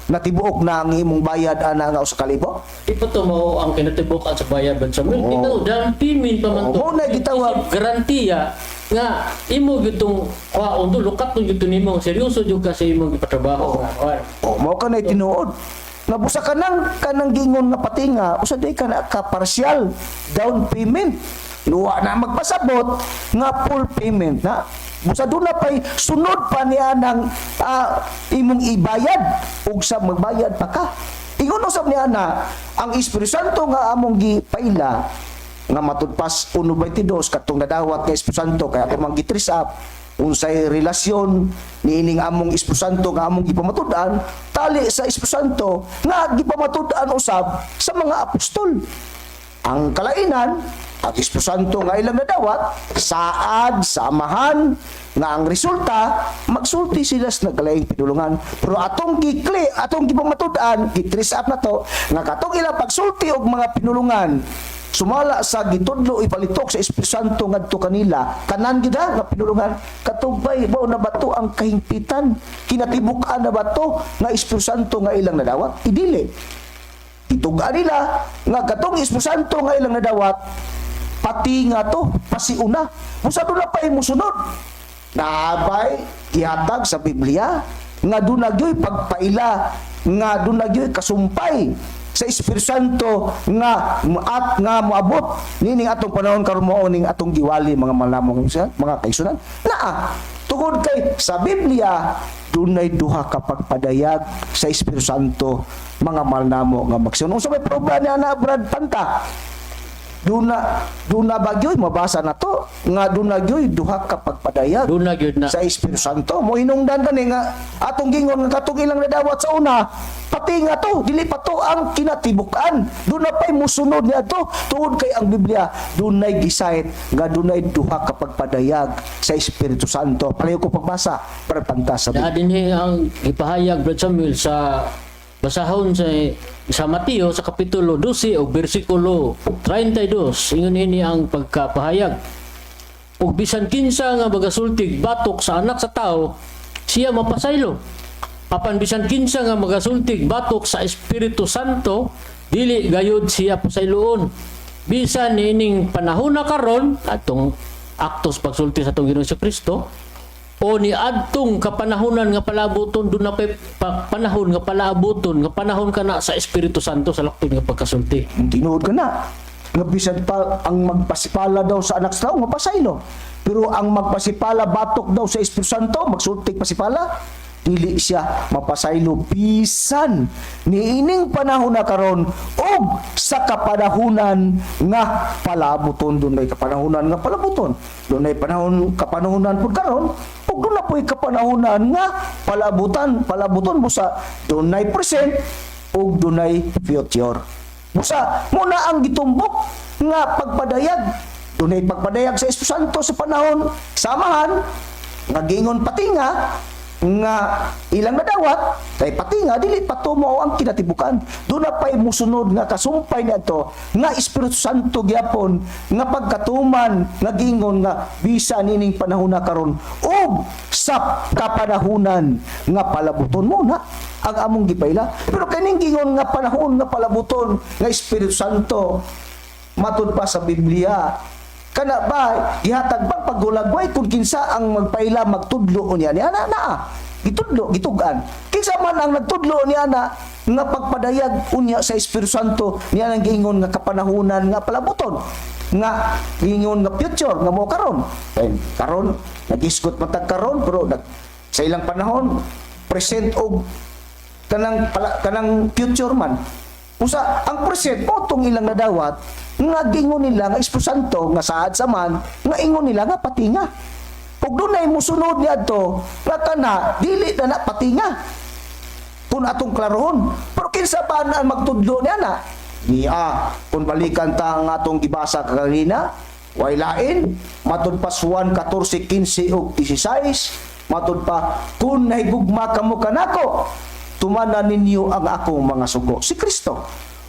natibuok na ang imong bayad ana nga 1,000? Di pa to mao ang kinatibuk-an sa bayad, Brad Samuel. Oo. Ikaw, down payment pa man Oo, to. mao na gitawag. Isip garantiya nga imo gitong kuhaon to, lukat to gito nimo, seryoso jud ka sa imong gipatrabaho. Nga. O, mao ka na tinuod. Nabusa ka nang kanang gingon nga patinga, usa day ka na ka partial down payment. Luwa na magpasabot nga full payment na. Busa doon na pa'y sunod pa niya ng imong ibayad ug sa magbayad pa ka. Ingon usab niya na ang Espiritu Santo nga among gipaila nga matud pas 1:22, katong nadawat nga Espiritu Santo, kaya ako mang gi-trace up unsay relasyon niining among Espiritu Santo nga among gipamatud-an tali sa Espiritu Santo nga gipamatud-an usab sa mga apostol. Ang kalainan, ang Espiritu Santo nga ilang nadawat saad sa Amahan nga ang resulta magsulti sila sa nagkalaing pinulungan, pero atong gikli atong gipamatud-an, gi-trace up na to nga katong ilang pagsulti og mga pinulungan. Sumala sa gitudlo ipalitok sa Espiritu Santo ngadto kanila, tanan gyud ha, nga pinulungan, katubay mao na ba to ang kahingpitan, kinatibuk-an na ba to nga Espiritu Santo nga ilang nadawat? Idili. Itug-an nila nga katong Espiritu Santo nga ilang nadawat, pati nga to, pasiuna. Busa doon na pa'y musunod. Naabay, gihatag sa Biblia, nga doon na gyoy pagpaila, nga doon na gyoy kasumpay sa Espiritu Santo nga at nga moabot nining atong panahon karon, mao ning atong giwali, mga malamong mga kaigsuonan. Naa tungod kay sa Biblia dunay duha ka pagpadayag sa Espiritu Santo, mga malnamo nga magsunon. Unsa may problema niya na, Brad Panta? Duna bagyoy mabasa na to nga duna gyoy duha ka pagpadayag Duna gyud na. sa Espiritu Santo. Mo hinungdan kani nga atong gingon nga katong ilang nadawat sa una, pati nga to, dili pa to ang kinatibuk-an. Duna pay musunod niadto tungod kay ang Biblia dunay gisayt nga dunay duha ka pagpadayag sa Espiritu Santo. Palayo ko pagbasa para panta sa Naa Biblia. dinhi ang gipahayag, Brad Samuel, sa basahon sa Mateo sa kapitulo 12 o bersikulo 32. Ingon ini ang pagkapahayag: "Ug bisan kinsa nga magasultig batok sa Anak sa Tao, siya mapasaylo. Apan bisan kinsa nga magasultig batok sa Espiritu Santo, dili gayud siya pasayloon. Bisan niining panahon na karon," atong aktos pagsulti sa atong Ginoong Kristo, "o ni adtong kapanahonan nga palabuton." Doon na panahon nga palabuton nga panahon kana sa Espiritu Santo sa laktod nga pagkasulti. Tinuod ka na nga bisan pa ang magpasipala daw sa Anak sa Tao mapasaylo, pero ang magpasipala batok daw sa Espiritu Santo, magsultik pasipala, dili siya mapasaylo bisan niining panahon na karon og sa kapanahunan nga palabuton. Dunay kapanahunan nga palabuton, dunay panahon kapanahunan pud karon ug doon na po'y kapanahunan nga palabutan palabuton. Busa dunay present ug dunay future. Busa muna ang gitumbok nga pagpadayag. Dunay pagpadayag sa Espiritu Santo sa panahon samahan nga gingon patinga nga ilang nadawat, kay patinga dili pa to mao ang kinatibukan. Doon na pa'y musunod nga kasumpay niadto nga Espiritu Santo gyapon nga pagkatuman nga gingon nga bisa nining panahon na karon ug sa kapanahunan nga palabuton, mo na ang among gipaila. Pero kaning gingon nga panahon nga palabuton nga Espiritu Santo, matud pa sa Biblia, kana ba gihatag bang paggulagway kung kinsa ang magpaila magtudlo unya ni ana? Naa gitudlo, gitug-an kinsa man ang nagtudlo ni ana nga pagpadayag unya sa Espiritu Santo niya nang giingon nga kapanahunan nga palabuton, nga giingon nga future nga mo karon. Kay karon nagisgot matag karon, pero sa ilang panahon present og kanang pala, kanang future man. Usa ang present mo tong ilang nadawat nga gingon nila nga Espiritu Santo nga saad sa man nga ingon nila nga patinga. Ug dunay musunod niadto nga kana dili na na patinga kung atong klarohon. Pero kinsa pa na ang magtudlo niya na? Niya, kung balikan ta ang atong gibasa kaganina, way lain, matud pa Juan 14, 15 ug 16, matud pa, "Kung nahigugma kamo kanako, tumana ninyo ang akong mga sugo." Si Kristo.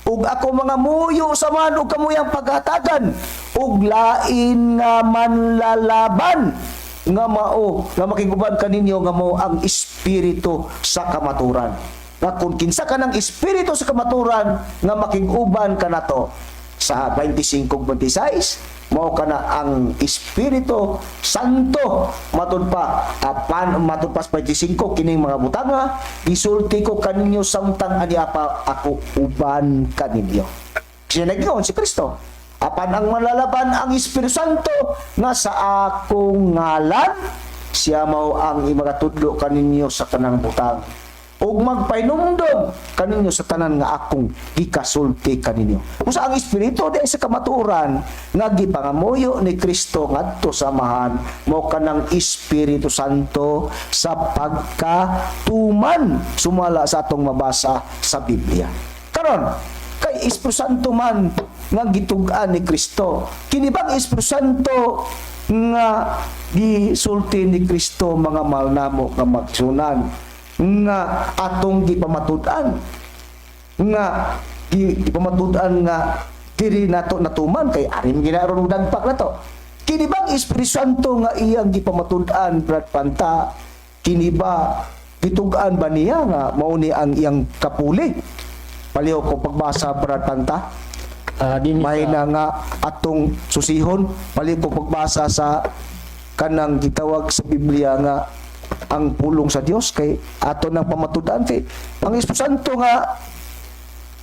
"Ug ako mga muyo sa man ug kamuyang paghatagan ug lain nga manlalaban nga mao nga makiguban kaninyo nga mao ang Espiritu sa kamaturan." Nga kung kinsa ka ng Espiritu sa kamaturan nga makiguban kanato sa 25-26, mao kana ang Espiritu Santo. Matud pa apan matud pa sa 25, "Kining mga butanga gisulti ko kaninyo samtang ania pa ako uban kaninyo." Siya nagingon si Kristo. "Apan ang malalaban, ang Espiritu Santo nga sa akong ngalan, siya mao ang imagatudlo kaninyo sa tanang butang ug magpahinumdom kaninyo sa tanan nga akong gikasulti kaninyo." Usa ang Espiritu di sa kamatuoran nga gipangamuyo ni Kristo ngadto sa Amahan mo kanang Espiritu Santo sa pagkatuman sumala sa atong mabasa sa Biblia. Karon, kay Espiritu Santo man nga gitug-an ni Kristo. Kini bang Espiritu Santo nga gisulti ni Kristo, mga mahal namo nga magsunan, nga atong gipamatud-an nga gipamatud-an nga Diri nato natuman kay arim ginaron og dagpak na to. Kini bang Espiritu Santo nga iyang gipamatud-an, Brad Panta, kini ba gitug-an ba niya nga mao ni ang iyang kapuli? Palihog ko pagbasa, Brad Panta. Din May na nga atong susihon, palihog ko pagbasa sa kanang gitawag sa Biblia nga ang pulong sa Dios kay ato nang pamatud-an kay ang Espiritu Santo nga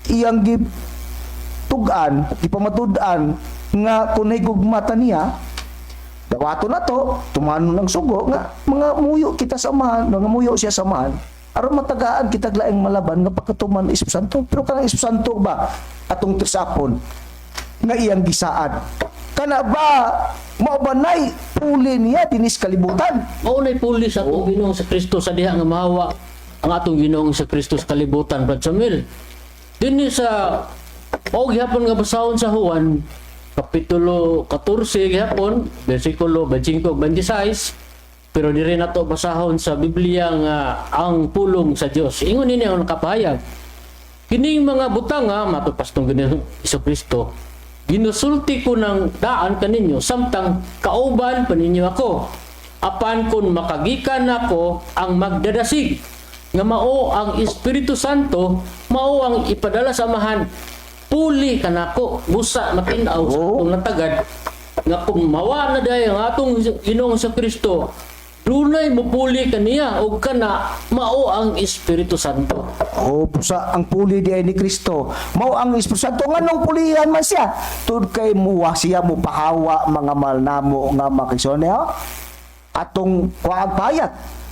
iyang gitug-an, gipamatud-an nga kung gugmata niya, dawato na to, tumanon ng sugo nga mga muyo kita sa Amahan, mga muyo siya sa Amahan aron matagaan kita laing malaban nga pagkatuman Espiritu Santo. Pero kanang Espiritu Santo ba atong trisapon nga iyang gisaad, kana ba mao ba nay puli niya dinis kalibutan? Mao nay puli sa atong Ginoong sa Kristo sa diha nga mahawa ang atong Ginoong sa Kristo sa kalibutan, Brad Samuel. Dinhi sa o gihapon nga basahon sa Juan kapitulo 14 gihapon, bersikulo 25 ug 26, pero diri nato basahon sa Biblia nga ang pulong sa Dios. Ingon nini ang nakapahayag. Kining mga butang nga matud pas tong Ginoong Kristo, ginusulti ko ng daan kaninyo samtang kauban pa ninyo ako. Apan kung makagikan nako ang magdadasig nga mao ang Espiritu Santo, mao ang ipadala sa Amahan, puli kanako. Busa matin-aw sa atong natagad nga kung mawa na dayon ang atong Ginoong sa Kristo, dunay mupuli kaniya ug kana mao ang Espiritu Santo. O pusa ang puli di ay ni Kristo. Mao ang Espiritu Santo, nganong pulihan man siya? Tud kay muwa siya mo pahawa, mga mahal namo nga makisone ha. Atong kuang payat.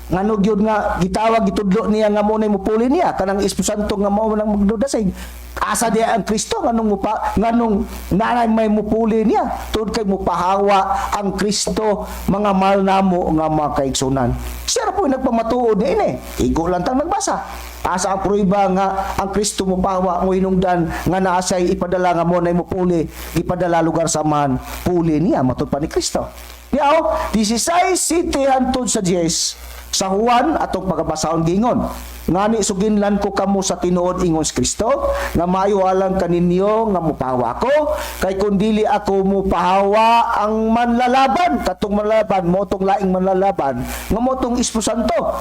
Ngano gyud nga gitawag, gitudlo niya nga mo nay mupuli niya kanang Espiritu Santo nga mao nang magdudasig. Asa diya ang Kristo, nganong mupa, nganong nanay may mupuli niya? Tud kay mupahawa ang Kristo, mga mahal namo nga mga kaigsunan. Siya ra po yung nagpamatuod niini. Igo lang tang nagbasa. Asa ang pruiba nga ang Kristo mupahawa mo hinungdan nga naa siya'y ipadala nga mo nay mupuli, ipadala lugar sa man puli niya matud pa ni Kristo. Niya, 16 siyete hantod sa 10 sa Juan atong pagabasahon gingon. "Ngani suginlan ko kamo sa tinuod," ingon si Kristo, "nga maayo alang kaninyo nga mupahawa ko, kay kun dili ako mupahawa, ang manlalaban," katong manlalaban mo tong laing manlalaban nga mo tong Espiritu Santo,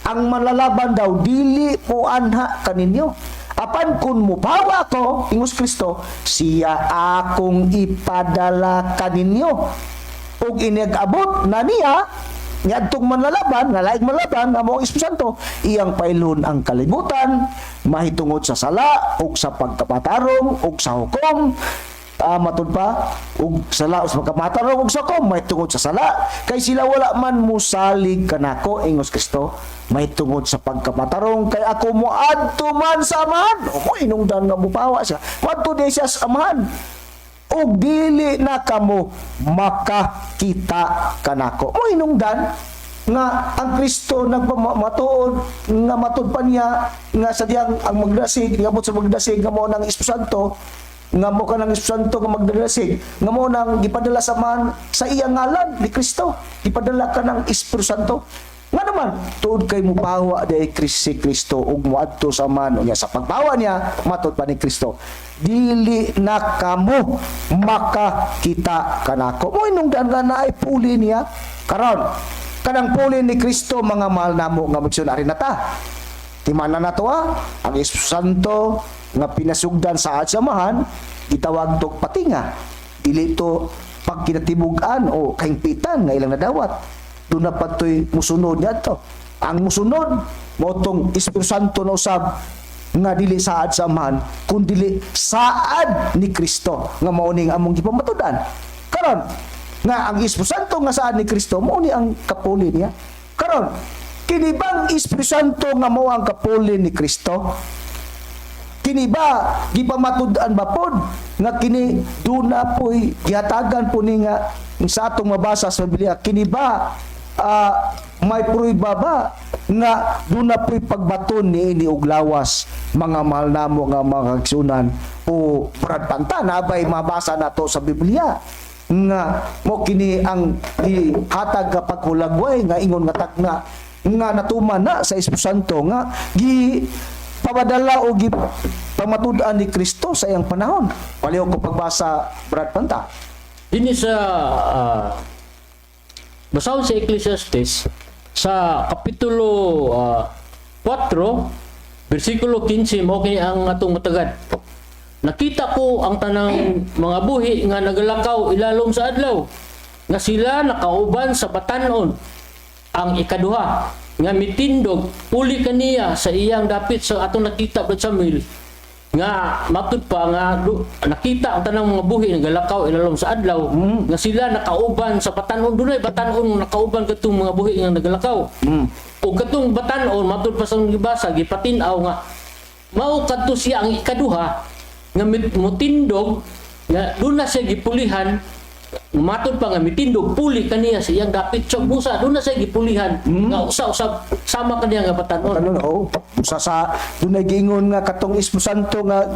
"ang manlalaban daw dili po anha kaninyo. Apan kung mupahawa ako," ingos Kristo, "siya akong ipadala kaninyo. Ug inigabot na niya," niadtong manlalaban nga laing manlalaban nga mao ang Espiritu Santo, "iyang pailon ang kalibutan mahitungod sa sala ug sa pagkapatarong ug sa hukom." Matud pa ug sala ug sa pagkapatarong ug sa hukom. "Mahitungod sa sala kay sila wala man musalig kanako," ingos Kristo. "Mahitungod sa pagkapatarong kay ako moadto man sa Amahan." O mo inungdan nga mupawa siya, moadto di siya sa Amahan. "Ug dili na kamo makakita kanako." Mo hinungdan nga ang Kristo nagpamatuod nga matud pa niya nga sa diyang ang magdasig, ngabot sa magdasig nga mo ng Espiritu Santo, nga mo kanang Espiritu Santo nga magdasig nga mo nang gipadala sa man sa iyang ngalan ni Kristo, gipadala ka ng Espiritu Santo. Nga naman, tuod kay mupawa di si Kristo ug moadto sa man unya sa pagpawa niya, matud pa ni Kristo, dili na kamo makakita kanako. Mo inungdan nga naay puli niya. Karon, kanang puli ni Kristo, mga mahal namo nga misyonary na ta. Timana na to ah, ang Espiritu Santo nga pinasugdan sa Amahan, gitawag tog patinga. Dili to pagkinatibug-an o kahingpitan nga ilang nadawat. Doon na pa to'y musunod niya to. Ang musunod, mo tong Espiritu Santo na usab nga dili saad sa Amahan, kun dili saad ni Kristo nga mao ning among gipamatudan. Karon, nga ang Espiritu Santo nga saad ni Kristo, mao ni ang kapuli niya. Karon, kini bang Espiritu Santo nga mao ang kapuli ni Kristo? Kini ba gipamatud-an ba pod nga kini duna po'y gihatagan po ni nga sa atong mabasa sa Biblia, kini ba may pruiba ba nga duna po'y pagbaton ni ini og lawas, mga mahal namo nga mga kagsunan o Brad Panta, nabay mabasa nato sa Biblia nga mo kini ang gihatag nga paghulagway nga ingon nga tagna nga natuman na sa Espiritu Santo nga gi papadala o gi pamatud-an ni Kristo sa iyang panahon. Palihog ko pagbasa, Brad Panta. Dinhi sa basahon sa Ecclesiastes sa kapitulo 4 bersikulo 15, mao kini ang atong matagad. Nakita ko ang tanang mga buhi nga nagalakaw ilalom sa adlaw, nga sila nakauban sa batanon ang ikaduha nga mitindog puli kaniya sa iyang dapit. Sa atong nakita, Brad Samuel, nga matud pa nga nakita ang tanang mga buhi nagalakaw ilalom sa adlaw nga sila nakauban sa batanon. Dunay batanon nga nakauban kadtong mga buhi nga nagalakaw. Ug katong batanon, matud pa sa gibasa, gipatin-aw nga mao kadto siya ang ikaduha nga mutindog nga doon na siya gipulihan. Matud pa nga mitindog puli kaniya sa iyang dapit. So busa doon na siya gipulihan nga usa-usab sama kaniya nga batanon. Ano, oh, usa sa dunay giingon nga katong Espiritu Santo nga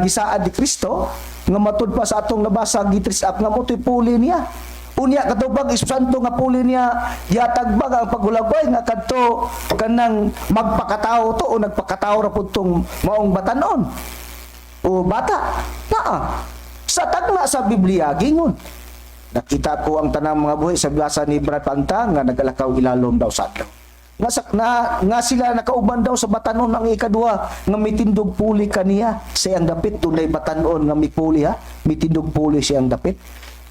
gisaad ni Kristo nga matud pa sa atong nabasa, gi-trace up nga mo puli niya. Unya katubag Espiritu Santo nga puli niya, gihatag ba ang paghulagway nga kadto kanang magpakatao to o nagpakatao ra pud tong maong batanon o bata naa sa tagna sa Biblia. Gingon, "Nakita ko ang tanang mga buhi," sa basa ni Brad Panta, "nga nagalakaw ilalom daw sa adlaw." Nga, sa, na, nga sila nakauban daw sa batanon ang ikaduha nga mitindog puli kaniya sa iyang dapit. Dunay batanon nga mipuli ha, mitindog puli siyang dapit.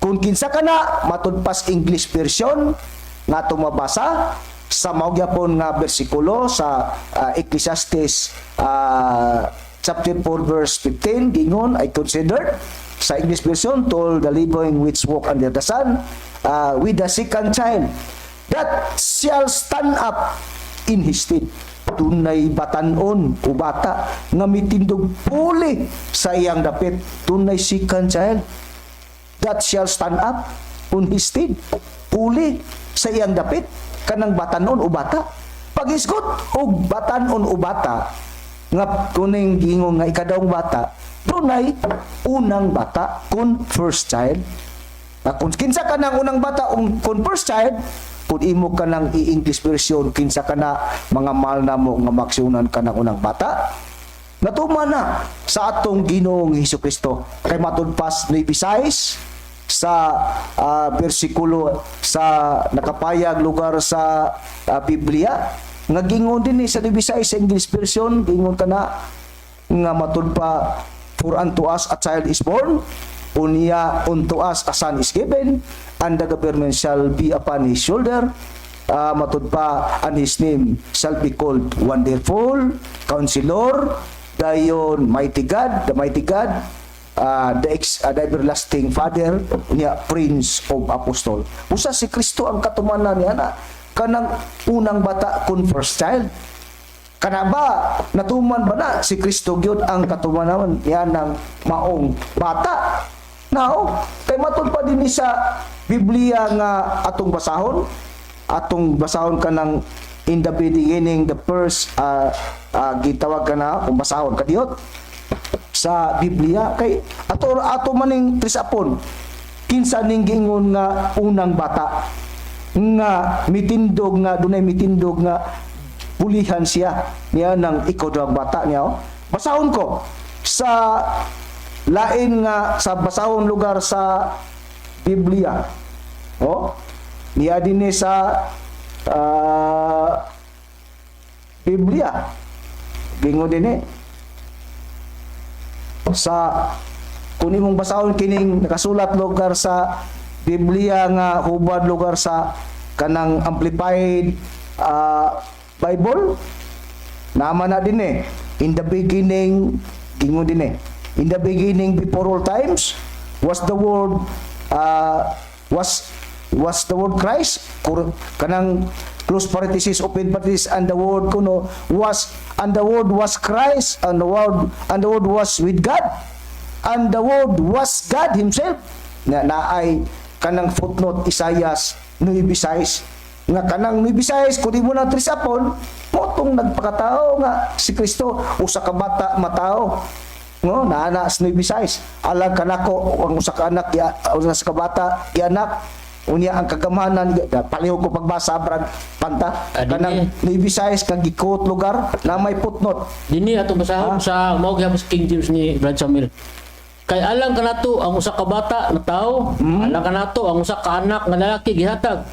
Kung kinsa ka na, matud pas English version nga tumabasa sa mao gyapon nga bersikulo sa Ecclesiastes chapter 4 verse 15, gingon, "I considered," sa English version, "to all the living which walk under the sun, with the second child that shall stand up in his stead." Dunay batanon o bata nga mitindog puli sa iyang dapit. Dunay second child that shall stand up on his stead, puli sa iyang dapit kanang batanon o bata. Pagisgot og batanon o bata nga kuning giingon nga ikadawang bata, dunay unang bata kun first child. Na kung kinsa ka ng unang bata kung first child, kung imo ka ng i-English version, kinsa ka na, mga mahal na mo nga maksiunan ka ng unang bata, natuman na sa atong Ginoong Hesus Kristo kay matud pas ni Bisayas sa bersikulo sa nakapayag lugar sa Biblia nga gingon din ni sa Bisayas, sa English version, gingon ka na nga matud pa, "For unto us a child is born," unya, "unto us a son is given, and the government shall be upon his shoulder." Matud pa, "And his name shall be called Wonderful Counselor," dayon "Mighty God," the Mighty God, the Everlasting Father, unya Prince of Apostle. Usa si Kristo ang katumanan niya na kanang unang bata kun first child. Kana ba, natuman ba na si Kristo gyud ang katumanan niya ng maong bata? Now, kay matud pa din ni sa Biblia nga atong basahon kanang in the beginning, the first gitawag ka na kung basahon kadiyot sa Biblia kay ato ato maning trisapon kinsa ning giingon nga unang bata nga mitindog, nga dunay mitindog nga pulihan siya niya ng ikaduhang bata niya, oh. Basahon ko sa lain nga sa basahon lugar sa Biblia, oh, niya dinhi sa Biblia, gingon dinhi sa kung imong basahon kining nakasulat lugar sa Biblia nga hubad lugar sa kanang Amplified Bible, naman na din eh, in the beginning, gingon din eh, "In the beginning, before all times, was the Word," was the Word Christ, kanang close parenthesis, open parenthesis, and the Word kuno was, and the Word was Christ, and the Word was with God, and the Word was God himself. Na naay kanang footnote Isaias 9:6 nga kanang 9:6, kung di mo na trisapon motong nagpakatao nga si Kristo usa ka bata matao, no? Naa na sa 9:6, alang kanako ang usa ka anak ya, usa ka bata gianak. Unya ang kagamhanan, palihog ko pagbasa, Brad Panta. Ah, Kanang dili. Visayas kang gi-quote lugar na may footnote. Dini atong basahon sa mao gyapon sa King James ni Brad Samuel. Kay alang kanato ang usa ka bata na tawo, alang kanato ang usa ka anak nga lalaki gihatag.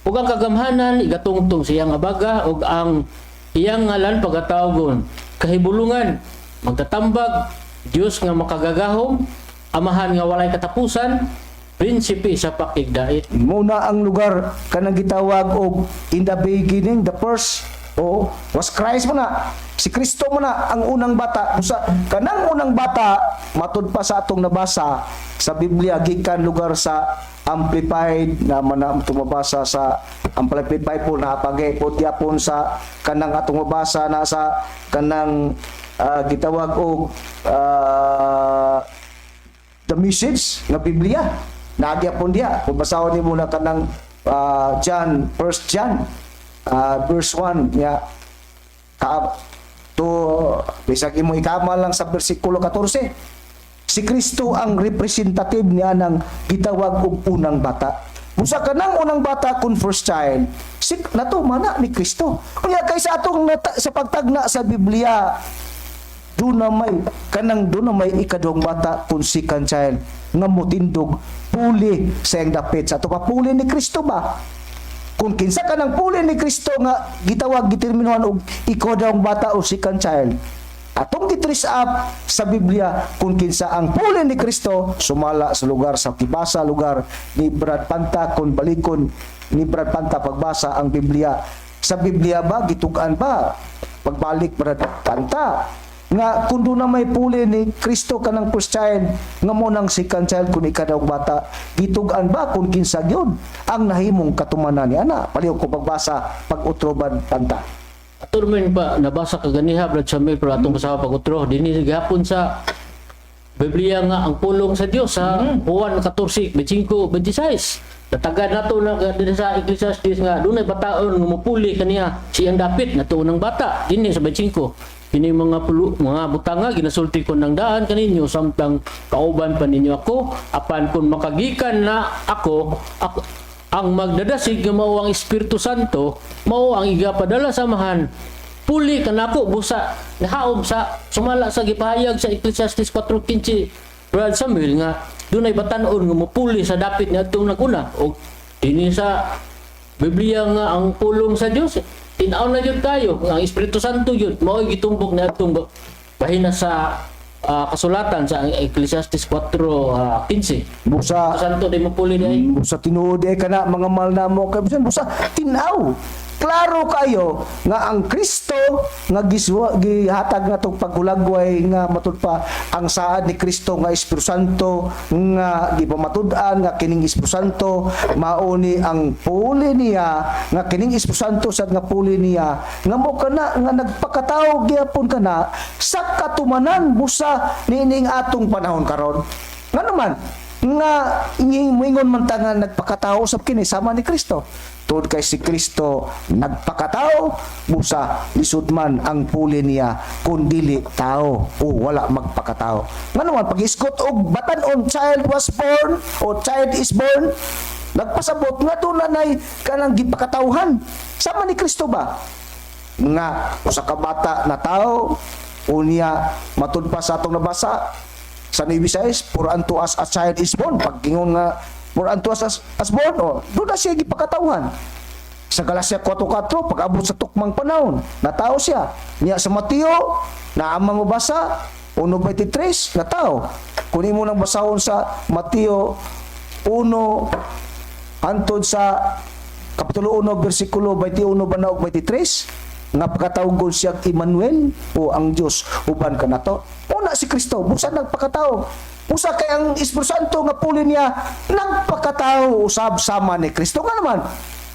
Ug ang kagamhanan igatungtong sa iyang abaga ug ang iyang ngalan pagatawagon Kahibulungan, Magtatambag, Dios nga makagagahom, Amahan nga walay katapusan, Prinsipe sa Pakigdait. Muna ang lugar kanang gitawag og in the beginning, the first o was Christ mo na. Si Kristo mo na ang unang bata. Busa kanang unang bata, matud pa sa atong nabasa sa Biblia gikan lugar sa Amplified na man na tumabasa sa Amplified Bible na pagepot yapon sa kanang atong mabasa na sa kanang gitawag og The Message nga Biblia. Nagyapon diya. Kung basahon nimo na kanang John, First John, verse 1 nya ka to bisag imo ikama lang sa bersikulo 14. Si Kristo ang representative niya ng gitawag og unang bata. Busa kanang unang bata kun first child, si natuman na ni Kristo. Unya kay sa atong sa pagtagna sa Biblia, doon na may kanang doon na may ikaduhang bata kung second child nga motindog puli sa iyang dapit sa ato pa, puli ni Kristo ba? Kung kinsa ka ng puli ni Kristo nga gitawag, giterminuhan og ikaduhang bata o second child, atong gi-trace up sa Biblia kung kinsa ang puli ni Kristo sumala sa lugar sa kibasa lugar ni Brad Panta. Kung balikon ni Brad Panta pagbasa ang Biblia, sa Biblia ba gitug-an ba, pagbalik, Brad Panta, nga kung doon na may puli ni Kristo kanang first child nga mo nang second child kung ikaduhang bata, gitug-an ba kung kinsa gyud ang nahimong katumanan ni ana? Palihog ko pagbasa pag utro, Brad Panta. Ato man pa nabasa kaganiha, Brad Samuel, pero atong basahon pag utro dinhi gihapon sa Biblia nga ang pulong sa Dios sa Juan 14:25 26. Natagan nato na dinhi sa Ecclesiastes nga dunay bataon nga mopuli kaniya siyang dapit nato unang bata dinhi sa 25. Kini mga pulo, mga butanga ginasulti ko ng daan kaninyo samtang kauban pa ninyo ako. Apan kung makagikan na ako, ako ang magdadasig nga mao ang Espiritu Santo, mao ang igapadala sa Amahan, puli kanako. Busa nahaob sa sumala sa gipahayag sa Ecclesiastes 4:15, Brad Samuel, nga dunay batan-on nga mopuli sa dapit ni adtong naguna. Og dinhi sa Biblia nga ang pulong sa Dios, tin-aw na jud kayo ang Espiritu Santo jud mao gitumbok ni adtong bahina sa kasulatan sa Ecclesiastes 4:15. Busa Espiritu Santo di mopuli di ay. Busa tinuod ay kana, mga mahal na mo kay bisan busa tin-aw klaro kayo nga ang Kristo nga giswa, gihatag nga tong paghulagway nga matud pa ang saad ni Kristo nga Espiritu Santo nga gipamatud-an nga kining Espiritu Santo mao ni ang puli niya, nga kining Espiritu Santo sad nga puli niya nga mo kana nga nagpakatawo gyapon kana sa katumanan busa niining atong panahon karon. Ngano man nga moingon man ta nga nagpakatao usab kini sama ni Kristo? Tungod kay si Kristo nagpakatao, busa lisod man ang puli niya kung dili tao o wala magpakatao. Ngano man pag-isgot og batan-on, child was born o child is born, nagpasabot nga doon na nay kanang gipakatawhan sama ni Kristo ba nga usa ka bata na tao? Unya matud pa sa atong nabasa sa Nueva Visayas, "For unto us a child is born." Pag ingon nga "for unto us as born," oh, doon na siya gipakatawhan. Sa Galacia 4:4, pag-abot sa tukmang panahon, natao siya. Niya sa Mateo, naamang mabasa, 1:23, natao. Kung imo nang basahon sa Mateo 1, hantod sa Kapitulo 1, versikulo 21 ba na og 23, nga pagkatawgon siya Emmanuel o ang Dios uban kanato. Una si Kristo, busa nagpakatao. Usa kay ang Espiritu Santo nga puli niya nagpakatao usab sama ni Kristo. Nga naman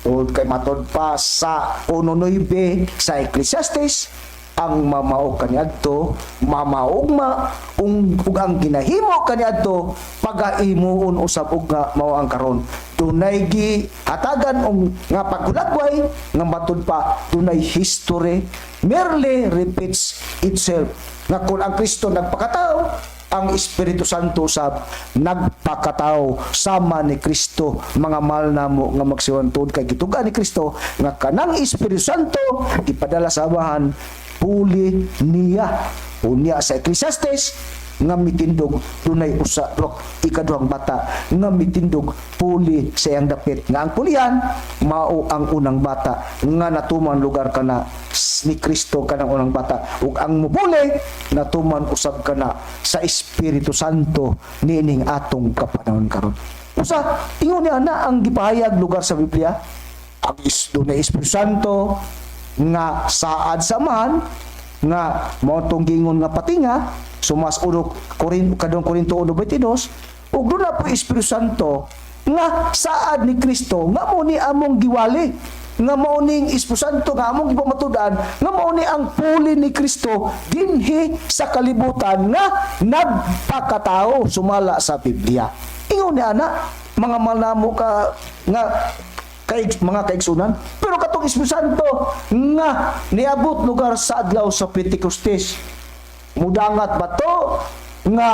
tungod kay matod pa sa 1:9 sa Ecclesiastes, ang mamao kaniadto mamaugma ug ang ginahimo kaniadto pagaimuon usab og nga mao ang karon dunay gihatagan og nga paghulagway nga matud pa dunay history merely repeats itself nga kung ang Kristo nagpakatao Ang Espiritu Santo sa nagpakatao sama ni Kristo, mga mahal namo nga magsiwan, tungod kay gituga ni Kristo nga kanang Espiritu Santo ipadala sa Amahan, puli niya. Unya sa Ecclesiastes nga mitindog, dunay usa rok ikaduhang bata nga mitindog puli sa iyang dapit, nga ang pulihan mao ang unang bata nga natuman lugar kana ni Kristo, kanang unang bata, ug ang mupuli natuman usab kana sa Espiritu Santo niining atong kapanahon karon. Usa ingon niya na ang gipahayag lugar sa Biblia ang dunay Espiritu Santo nga saad sa Amahan, nga mao tong gingon nga patinga sumas uno Korin kadong Korinto 1:22, ug duna po Espiritu Santo nga saad ni Kristo nga mo ni among giwali, nga mao ning Espiritu Santo nga among gipamatud-an, nga mao ni ang puli ni Kristo dinhi sa kalibutan nga nagpakatao sumala sa Biblia. Ingon ni ana, mga malnamo ka nga kay mga kaigsunan. Pero katong Espiritu Santo nga niabot lugar sa adlaw sa Pentecostes, mudangat ba to nga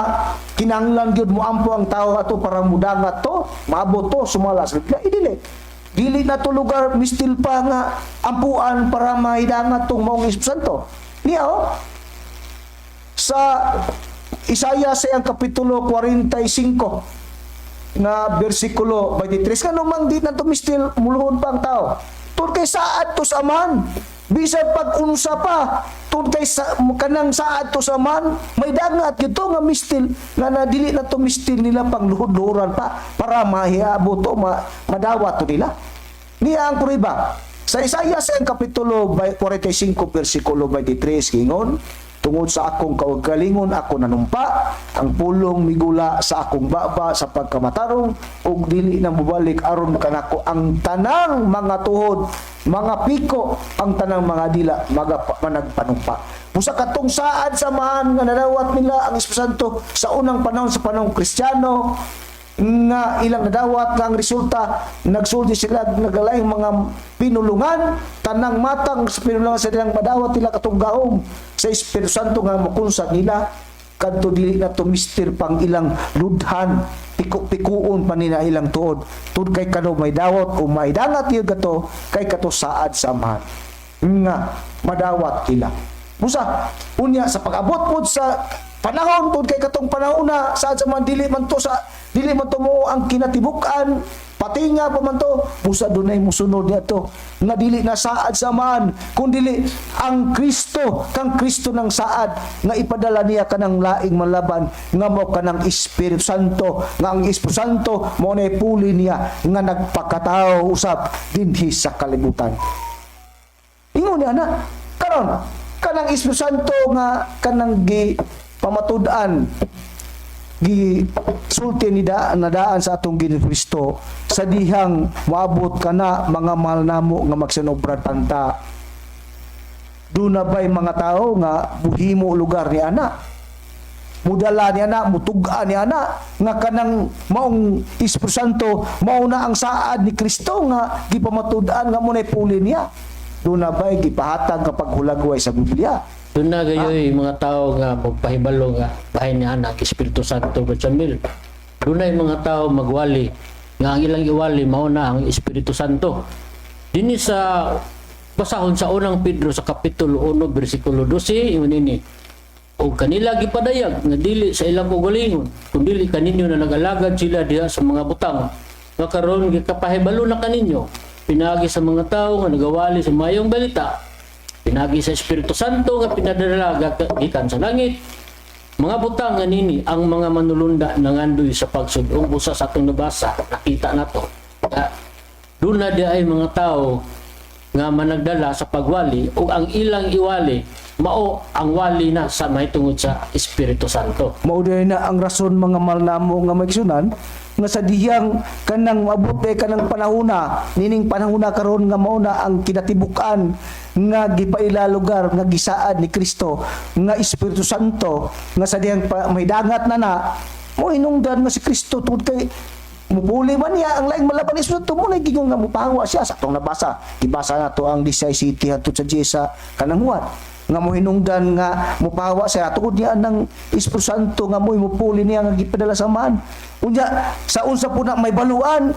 kinahanglan gyud moampo ang tao ato para mudangat to, maabot to sumala sa Biblia? Dili, dili na to lugar mistil pa nga ampuan para mahidangat tong maong Espiritu Santo niya, oh. Sa Isaiah sa iyang kapitulo 45 nga bersikulo 23, ngano mang di na tumistil muluhod pa ang tao? Tungod kay saad to sa Amahan. Bisan pag unsa pa, tungod kay sa, kanang saad to sa Amahan, may dangat gyud nga mistil nga na dili na to mistil nila pang luhod-luhuran pa para mahiabot to, madawat to nila. Niya ang prueba sa Isaiah sa iyang kapitulo 45 bersikulo 23, gingon, "Tungod sa akong kaugalingon ako nanumpa, ang pulong migula sa akong baba sa pagkamatarong ug dili na mobalik aron kanako ang tanang mga tuhod mga piko, ang tanang mga dila maga managpanumpa." Busa katong saad sa Amahan nga nadawat nila ang Espiritu Santo sa unang panahon, sa panahong Kristiyano, nga ilang nadawat nga ang resulta nagsulti sila nagalaing mga pinulungan, tanang matang sa pinulungan sa ilang madawat nila katong gahom sa Espiritu Santo nga mokunsad nila kadto, dili na tumistir pang ilang ludhan, piko-pikuon pa nila ilang tuod tud kay kano may dawat o may dangat yun kato kay kato saad sa Amahan nga madawat nila. Busa unya sa pag-abot pod sa panahon, tungod kay katong panahon na saad sa man, dili man to mo ang kinatibuk-an, patinga pa man to. Busa dunay musunod niya to nga dili na saad sa man kun dili ang Kristo, kang Kristo ng saad nga ipadala niya kanang laing malaban nga mo kanang Espiritu Santo, nga ang Espiritu Santo mo na puli niya nga nagpakatao usab dinhi sa kalibutan. Ingon niya na karon kanang Espiritu Santo nga kanang gi pamatud-an, gi sulti ni da nadaan sa atong Ginoong Kristo sa dihang moabot kana, mga mahal namo nga magsinobra tanta, duna ba'y mga tao nga muhimo lugar ni ana, mudala ni ana, mutug-a ni ana nga kanang maong Espiritu Santo mao na ang saad ni Kristo nga gipamatud-an nga mo puli niya? Duna ba'y gipahatag nga paghulagway sa Biblia? Doon na gayoy mga tao nga magpahibalo nga bahin ni anak Espiritu Santo, Brad Samuel. Doon na mga tao magwali nga ang ilang iwali mao na ang Espiritu Santo. Dinhi sa basahon sa Unang Pedro sa kapitulo 1 bersikulo 12, ingon ini, "Og kanila gipadayag nga dili sa ilang kaugalingon kundi kaninyo na nagalagad sila diha sa mga butang nga karon gikapahibalo na kaninyo pinaagi sa mga tao nga nagawali sa mayong balita, pinagi sa Espiritu Santo nga pinadala gikan sa langit, mga butang nga nini ang mga manulunda nangandoy sa pagsud-ong." Usa sa atong nabasa, nakita nato nga doon na di ay mga tao nga managdala sa pagwali ug ang ilang iwali mao ang wali na sa mahitungod sa Espiritu Santo. Mao na ang rason, mga malnamo nga maigsunan, nga sa dihang kanang maabot eh kanang panahona nining panahona karon nga mao na ang kinatibuk-an nga gipaila lugar nga gisaad ni Kristo nga Espiritu Santo, nga sa dihang mahidangat na na mo hinungdan nga si Kristo, tungod kay mupuli man niya ang laing malaban Espiritu mo na gingon nga mupahawa siya sa atong nabasa, gibasa na to ang Disay City hantod sa Jesa kanang Juan. Nga mohinungdan nga mupahawa sa tungod niya ng Espiritu Santo nga mo'y mupuli niya nga gipadala sa Amahan. Unya sa unsa po na may baluan,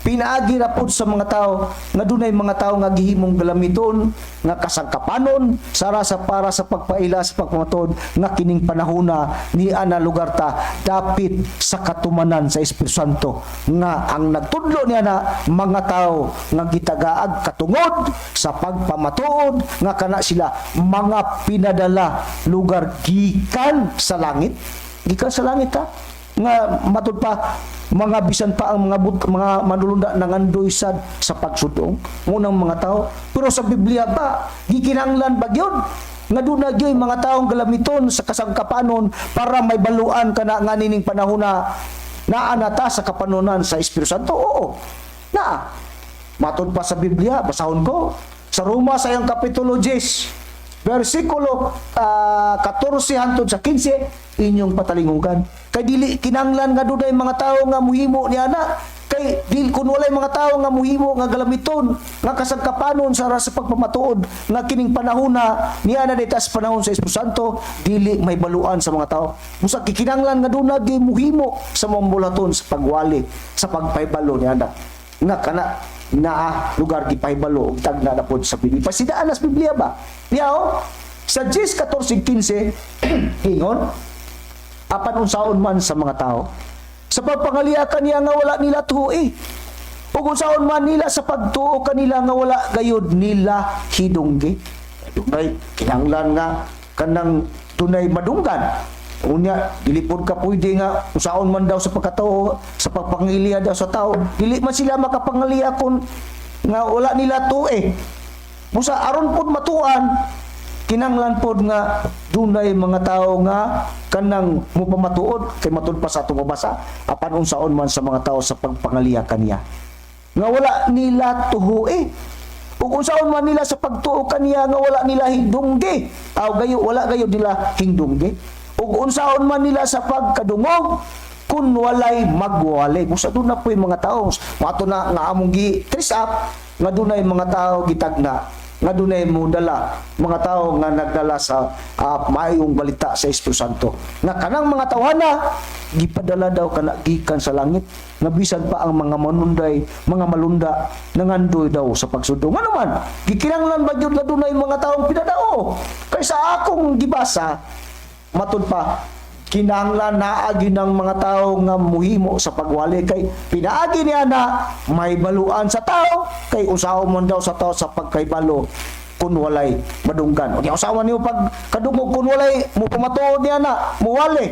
pinaagi ra pod sa mga tao nga dunay mga tao nga gihimong galamiton nga kasangkapanon sara sa para sa pagpaila sa pagpamatuod nga kining panahona ni ana lugar ta dapit sa katumanan sa Espiritu Santo, nga ang nagtudlo niya na mga tao nga gitagaag katungod sa pagpamatuod nga kana sila mga pinadala lugar gikan sa langit, gikan sa langit ha, nga matud pa mga bisan pa ang mga manulunda nangandoy sad sa pagsudong ngunang mga tao. Pero sa Biblia ba, gikinahanglan ba gyud nga duna gyud mga taong galamiton sa kasangkapanon para may baluan kana nga nining panahon na naa na ta sa kapanonan sa Espiritu Santo? Oo, naa. Matud pa sa Biblia, basahon ko sa Roma sa iyang kapitulo 10 versikulo 14 hangtod sa 15, inyong patalingugan. Kay dili kinanglan nga dunay mga tawo nga muhimo niya na, kay dili kun walay mga tawo nga muhimo nga galamiton nga kasangkapanon sa pagpamatuod nga kining panahon na niya na sa panahon sa Espiritu Santo, dili may baluan sa mga tao. Busa kikinanglan nga dunay gyud muhimo sa mga bulaton sa pagwali, sa pagpahibalo niya na nga kana naa lugar gipahibalo og tagna na pod sa Biblia. Pasidaan nas Biblia ba? Niya oh, sa 10, 14, 15, ingon, "Apan unsaon man sa mga tao sa pagpangaliya kaniya nga wala nila tuoi, ug unsaon man nila sa pagtuo kanila nga wala gayud nila hidunggi." Dunay kinahanglan nga kanang dunay madunggan. Unya, dili pod ka pwede nga unsaon man daw sa pagkatao, sa pagpangiliya daw sa tao. Dili man sila makapangaliya kung nga wala nila tuo. Busa aron pod matuan, kinanglan pod nga dunay mga tao nga kanang mupamatuod. Kay matud pa sa atong mabasa, "Apan unsaon man sa mga tao sa pagpangaliya kaniya nga wala nila tuhoe, ug unsaon man nila sa pagtuo kaniya nga wala nila hindunggi aw gayo wala gayo nila hindunggi, ug unsaon man nila sa pagkadungog kun walay magwali." Busa doon na po yung mga tao mato na nga among gi trace up nga dunay mga tao gitagna nga dunay mo dala mga tao nga nagdala sa maayong balita sa Espiritu Santo, nga kanang mga tawhana gipadala daw kana gikan sa langit, nga bisan pa ang mga manunday, mga malunda, nangandoy daw sa pagsundo. Ngano man gikinahanglan ba gyud nga dunay mga taong pinadao? Kay sa akong gibasa, matud pa kinahanglan naagi ng mga tao nga muhimo sa pagwali, kay pinaagi niya na may baluan sa tao, kay usaho man daw sa tao sa pagkaibalo kun walay madunggan. Unya usawa niyo pag kadungog kun walay mo pamatuod niya na muwali.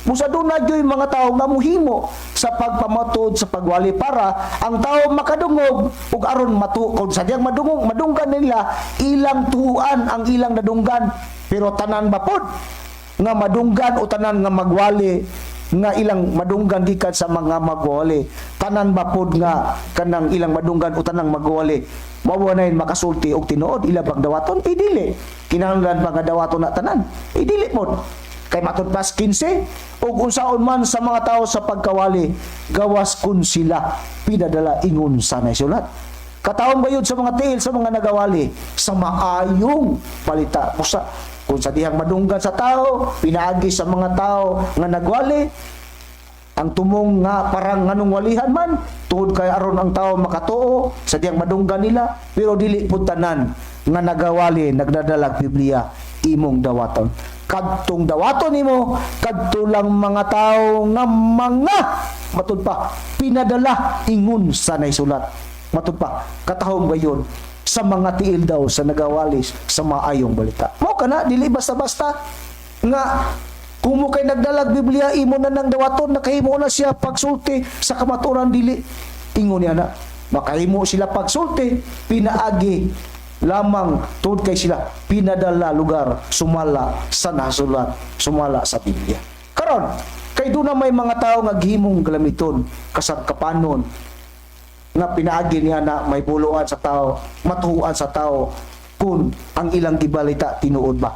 Busa doon na gyud mga tao nga muhimo sa pagpamatuod sa pagwali para ang tao makadungog ug aron matuod sa diyang madungog, madunggan nila ilang tuan ang ilang nadunggan. Pero tanan ba pod nga madunggan o tanan nga magwali nga ilang madunggan gikan sa mga magwali, tanan ba pod nga kanang ilang madunggan o tanang magwali mao na makasulti og tinuod ila bang dawaton? Idili kinahanglan pa nga dawaton na tanan? Idili pod, kay matud pas 15, "Ug unsaon man sa mga tao sa pagkawali gawas kun sila pinadala ingon sa naisulat? Katawong gayud sa mga tiil sa mga nagawali sa maayong balita." Busa kung sa dihang madunggan sa tao, pinaagi sa mga tao nga nagwali, ang tumong nga parang nganong walihan man tungod kay aron ang tao makatuo sa diyang madunggan nila. Pero dili pud tanan nga nagawali nagdadalag Biblia imong dawaton. Kadtong dawaton nimo kadto lang mga tao nga mga matud pa pinadala ingon sa naisulat. Matud pa katahom gayon sa mga tiil daw sa nagawali sa maayong balita. Mao kana, dili basta-basta nga kung mo kay nagdalag Biblia imo na nang dawaton, nakahimo na siya pagsulti sa kamatuoran. Dili ingon niya na makahimo sila pagsulti pinaagi lamang tungod kay sila pinadala lugar sumala sa nasulat, sumala sa Biblia. Karon kay doon na may mga tao nga gihimong galamiton kasangkapanon nga pinaagi niya na may buluan sa tao, matuan sa tao kung ang ilang gibalita tinuod ba,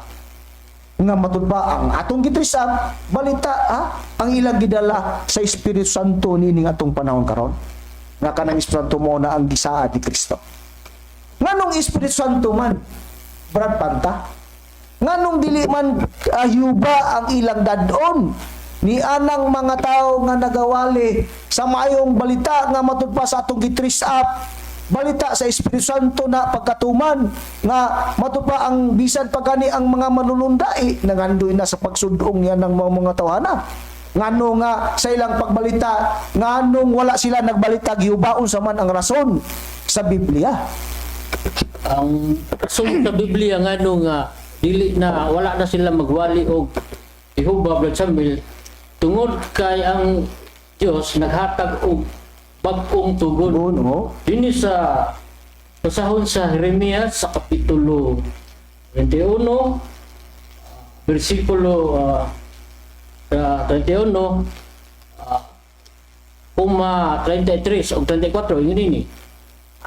nga matud ba ang atong gitrisap balita ha, ang ilang gidala sa Espiritu Santo nining atong panahon karon, nga kanang Espiritu Santo mo na ang gisaad ni Kristo. Nganong Espiritu Santo man, Brad Panta? Nganong dili man Jehova ang ilang dadon ni anang mga tao nga nagawali sa maayong balita nga matud pa sa atong gi-trace up balita sa Espiritu Santo na pagkatuman nga matud pa ang bisan pa gani ang mga manunundai nangandoy na sa pagsudong niya ng mga tawhana? Ngano nga sa ilang pagbalita, nganong wala sila nagbalita Jehova? Unsa man ang rason sa Biblia? Ang rason sa Biblia ngano nga dili na, wala na sila magwali og Jehova, Brother Samuel, tungod kay ang Dios naghatag og bag-ong tugon. Tugon, oh. Dinhi sa basahon sa Jeremias sa kapitulo 21 bersikulo 31 kuma 33 o 34, ingon ini: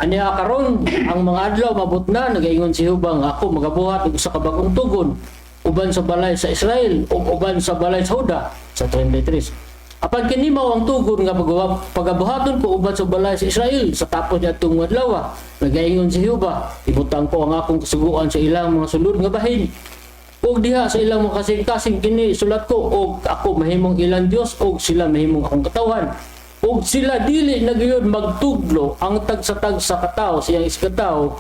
"Aniya karon ang mga adlaw mabot na, nagaingon si Jehova, nga ako magabuhat og usa ka bag-ong tugon uban sa balay sa Israel ug uban sa balay sa Juda." Sa 33, "Apan kini mao ang tugon nga pagabuhaton ko uban sa balay sa Israel sa tapos niadtong adlaw, nagaingon si Jehova: Ibutang ko ang akong kasuguan sa ilang mga sulod nga bahin ug diha sa ilang mga kasing-kasing kini sulat ko, og ako mahimong ilang Dios ug sila mahimong akong katawhan, ug sila dili na gayud magtudlo ang tagsa-tagsa katawo sa iyang isigkatawo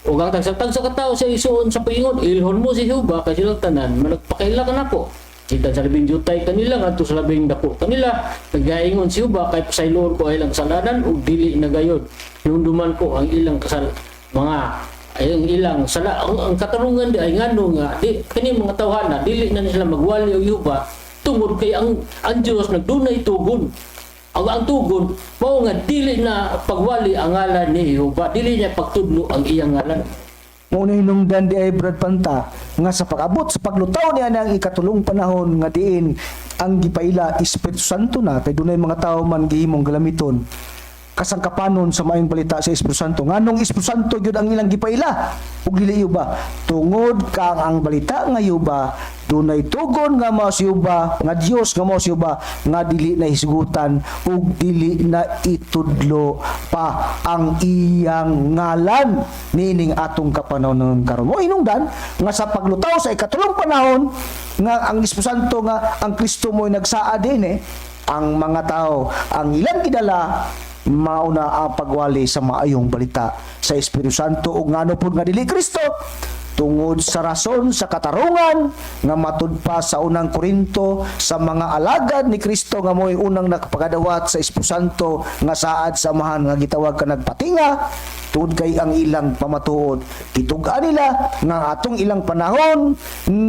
ug ang tagsa-tagsa katawo sa isuon sa paingon, 'Ilhon mo si Jehova,' kay silang tanan managpakaila kanako, gikan sa labing jutay kanila ngadto sa labing dako kanila, nagaingon si Jehova, kay pasayloon ko ang ilang kasalanan ug dili na gayud hinumduman ko ang ilang kasal mga ay ang ilang sala." Ang katarungan di ay ngano nga di kini mga tawhana dili na sila magwali og Jehova tungod kay ang Dios nagdunay tugon. Ang tugon mao nga dili na pagwali ang ngalan ni Jehova, dili niya pagtudlo ang iyang ngalan. Mao na hinungdan di ay, Brad Panta, nga sa pag-abot sa paglutaw niya ng ikatulong panahon nga diin ang gipaila Espiritu Santo na, kay dunay mga tao man gihimong galamiton kasangkapanon sa maayong balita sa Espiritu Santo. Nganong Espiritu Santo gyud ang ilang gipaila ug dili Jehova? Tungod kang ang balita nga Jehova dunay tugon nga mao si Jehova, nga Dios nga mao si Jehova, nga dili na hisgutan ug dili na itudlo pa ang iyang ngalan niining atong kapanahon karon. Mo hinungdan nga sa paglutaw sa ikatulong panahon nga ang Espiritu Santo, nga ang Kristo mo'y nagsaa din eh, ang mga tao ang ilang gidala mauna ang pagwali sa maayong balita sa Espiritu Santo. Ug ngano pud nga dili Kristo? Tungod sa rason sa katarungan nga matud pa sa Unang Korinto, sa mga alagad ni Kristo nga mo'y unang nakapagadawat sa Espiritu Santo nga saad sa Amahan nga gitawag ka nagpatinga, tungod kay ang ilang pamatuod, gitug-an nila nga ang atong ilang panahon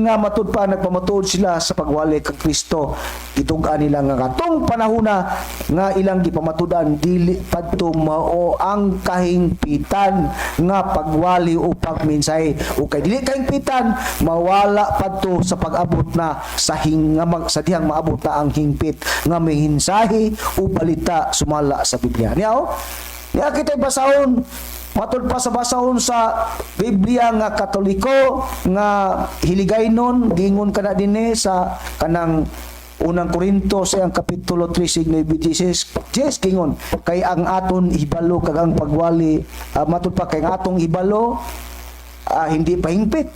nga matud pa nagpamatuod sila sa pagwali kang Kristo, gitug-an nila nga atong panahona nga ilang gipamatudan dili padto mao ang kahingpitan nga pagwali o pagmensahe, o kay dili kahingpitan, mawala padto sa pag-abot na sa hinga sa dihang maabot na ang hingpit nga may mensahe o balita sumala sa Biblia niya. Oh, niya kita basahon matud pa sa basahon sa Biblia nga Katoliko nga Hiligaynon, gingon kana dinhi sa kanang Unang Korinto sa iyang kapitulo 3 sig 9 Jesus Jesus, gingon kay ang aton hibalo kag ang pagwali, matud pa kay ang atong hibalo hindi pa hingpit,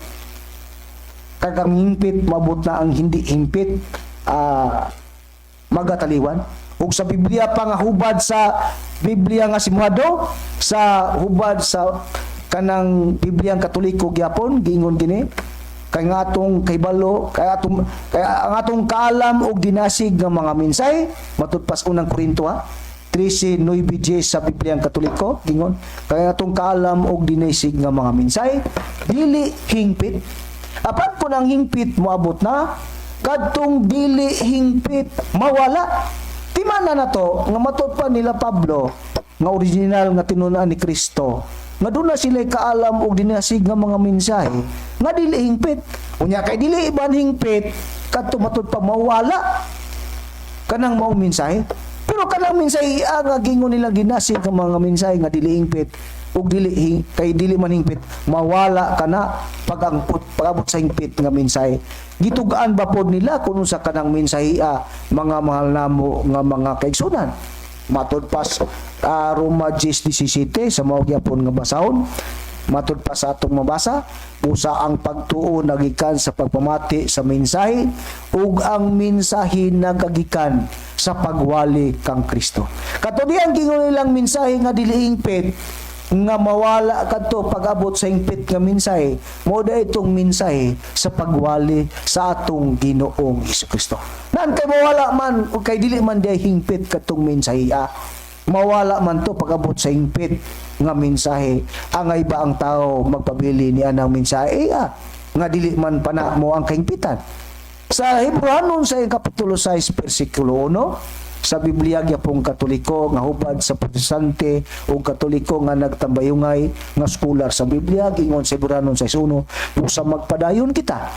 kag ang hingpit mabot na ang hindi hingpit magataliwan. Ug sa Biblia pa nga hubad sa Biblia nga Simuhado, sa hubad sa kanang Biblia Katoliko gyapon, giingon kini: kay nga atong kahibalo, kay ang atong kaalam og dinasig nga mga mensahe. Matud pas Unang Korinto ha 13:9 sa Biblia Katoliko, gingon kay ang atong kaalam og dinasig nga mga mensahe dili hingpit, apan kun ang hingpit moabot na, kadtong dili hingpit mawala. Timana na to nga matud pa nila Pablo nga original nga tinun-an ni Kristo nga doon na sila kaalam og dinasig nga mga mensahe nga dili hingpit. Unya kay dili iban hingpit, kadto matud pa mawala kanang mao mensahe. Pero kanang mensahe ang nga gingon nila ginasig nga mga mensahe nga dili hingpit ug dili kay dili man hingpit, mawala kana pag ang pag-abot sa hingpit nga mensahe. Gitugaan ba pod nila kung unsa kanang mensahe, mga mahal namo nga mga kaigsunan? Matud pas Roma 10:17 sa mao gyapon nga basahon. Matud pa sa atong mabasa, busa ang pagtuo nagikan sa pagpamati sa mensahe ug ang mensahe nagagikan sa pagwali kang Kristo. Kato diyang gingon nilang mensahe nga dili hingpit, nga mawala kadto pag-abot sa hingpit nga mensahe, mao da itong mensahe sa pagwali sa atong Ginoong Hesukristo. Nan kay mawala man o kay dili man diay hingpit kadtong mensahe, mawala man to pag-abot sa hingpit nga mensahe. Angay ba ang tao magpabili ni anang mensahe nga dili man pana mo ang kahingpitan? Sa Hebreohanon sa Kapitulo 6 versikulo 1 sa Biblia gyapong Katoliko nga hubad sa Protestante o Katoliko nga nagtambayungay nga scholar sa Biblia, gingon sa Hebreohanon 6:1, busa magpadayon kita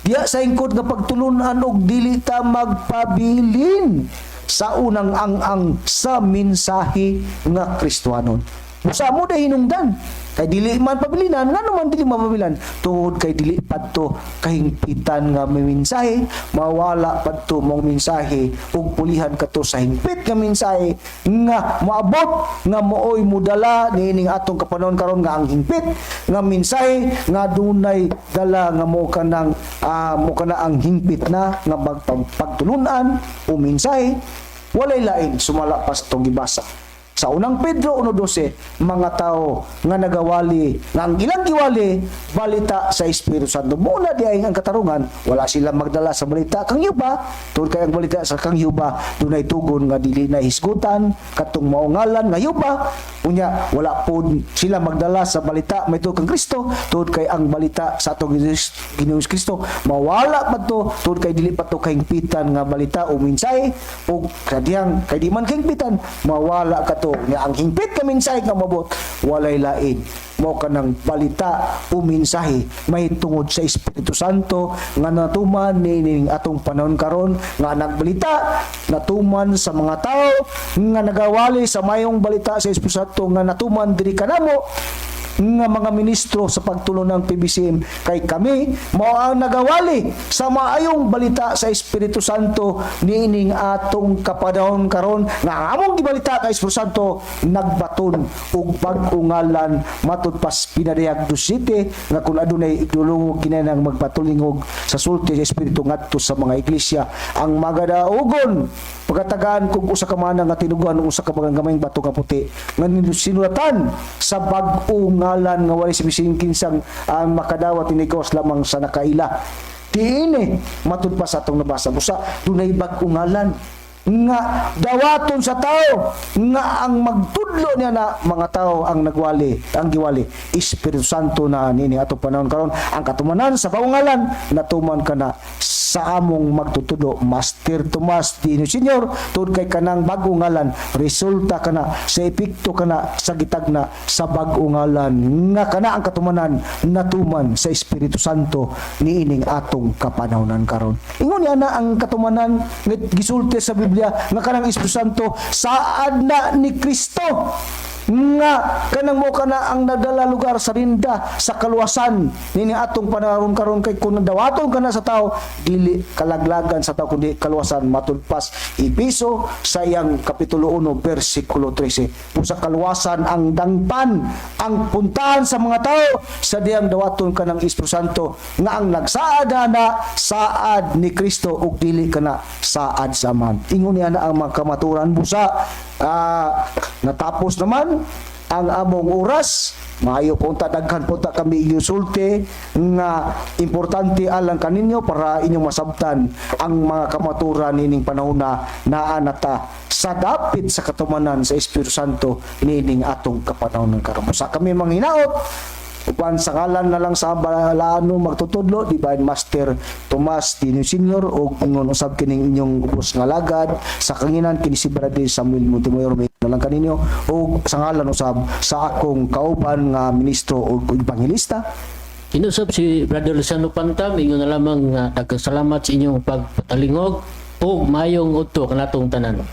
diya sa ingkod nga pagtulunan og dili ta magpabilin sa unang ang-ang sa mensahe nga Kristohanon. Busa mo dahil hinungdan kay dili man pabilinan. Ngano man dili mapabilinan? Tungod kay dili padto kahingpitan nga may mensahe. Mawala padto mong mensahe ug pulihan kato sa hingpit nga mensahe nga moabot, nga mooy mudala niining atong kapanahon karon, nga ang hingpit nga mensahe nga dunay dala nga mo kanang mo kana ang hingpit na nga pagtulunan o mensahe, walay lain sumala pa sa itong gibasa sa Unang Pedro 1:12, mga tao nga nagawali, nga ang ilang giwali, balita sa Espiritu Santo. Muna di ay ang katarungan, wala sila magdala sa balita kang Yuba, tungod kay ang balita sa kang Yuba, dunay tugon nga dili na hisgutan, katong maungalan nga Yuba. Unya, wala po sila magdala sa balita may kang Kristo, tungod kay ang balita sa atong Ginoong Kristo, mawala pa to, tungod kay dili pa to kahingpitan nga balita o mensahe, o kadiyang kay di man kahingpitan, mawala ka to. Nga ang hingpit nga mensahe nga mabot, walay lain mo kanang balita o mensahe may tungod sa Espiritu Santo nga natuman niining atong panahon karon, nga nagbalita natuman sa mga tao nga nagawali sa mayong balita sa Espiritu Santo nga natuman diri kanamo nga mga ministro sa pagtulong ng PBCM, kay kami mao ang nagawali sa maayong balita sa Espiritu Santo niining atong kapanahon karon, nga ang among gibalita kay Espiritu Santo nagbaton og bag-ong ngalan matud pas Pinadayag 2:7, nga kung adunay igdulungog kinahanglan magpatulingog sa sulti sa Espiritu ngadto sa mga iglesia. Ang magadaugon pagkatagaan kung usa ka mana nga tinuguan, usa ka gamayng bato nga puti nga sinulatan sa bag-ong ngalan nga walay bisin kinsang ang makadawat tinigos lamang sa nakaila diini, matud pa sa atong nabasa. Busa dunay bag-ong ngalan nga dawaton sa tao, nga ang magtudlo niya na mga tao ang nagwali, ang giwali Espiritu Santo na nini atong panahon karon. Ang katumanan sa bagong ngalan natuman kana sa among magtutudlo, Master Tomas Dino Senior, tungod kay kanang bagong ngalan resulta kana sa epekto kana sa gitagna sa bagong ngalan, nga kana ang katumanan natuman sa Espiritu Santo niining atong kapanahonan karon. Ingon niya na ang katumanan nga gisulti sa Biblia nga kanang Espiritu Santo saad na ni Kristo, nga kanang mo kana ang nagdala lugar sa rinda sa kaluwasan nini atong panahon karon, kay kun dawaton kana sa tao, dili kalaglagan sa tao kundi kaluwasan, matud pas Epeso sa iyang kapitulo 1 bersikulo 13. Kung sa kaluwasan ang dangpan, ang puntahan sa mga tao sa diyang dawaton kanang Espiritu Santo, nga ang nagsaad na saad ni Kristo ug dili kana saad sa man. Ingon niya na ang mga kamaturan. Busa natapos naman ang among oras. Maayo punta, daghan punta kami isulti nga importante alang kaninyo para inyong masabtan ang mga kamaturan nining panahon na naa na ta sa dapit sa katumanan sa Espiritu Santo nining atong kapanahon karon. Sa kami manghinaot upan sa ngalan na lang sa balaano magtutudlo, Divine Master Tomas Dino Senior ug ingon usab kining inyong ubos nga lagad sa kanginan, kini si Brother Samuel Montemayor, may na lang kaninyo, ug sa ngalan usab sa akong kauban nga ministro ug ebanghelista. Inusab si Brother Luciano Pantam, ingon na lamang nga daghang salamat sa inyong pagpatalingog ug mayong udto kanatong tanan.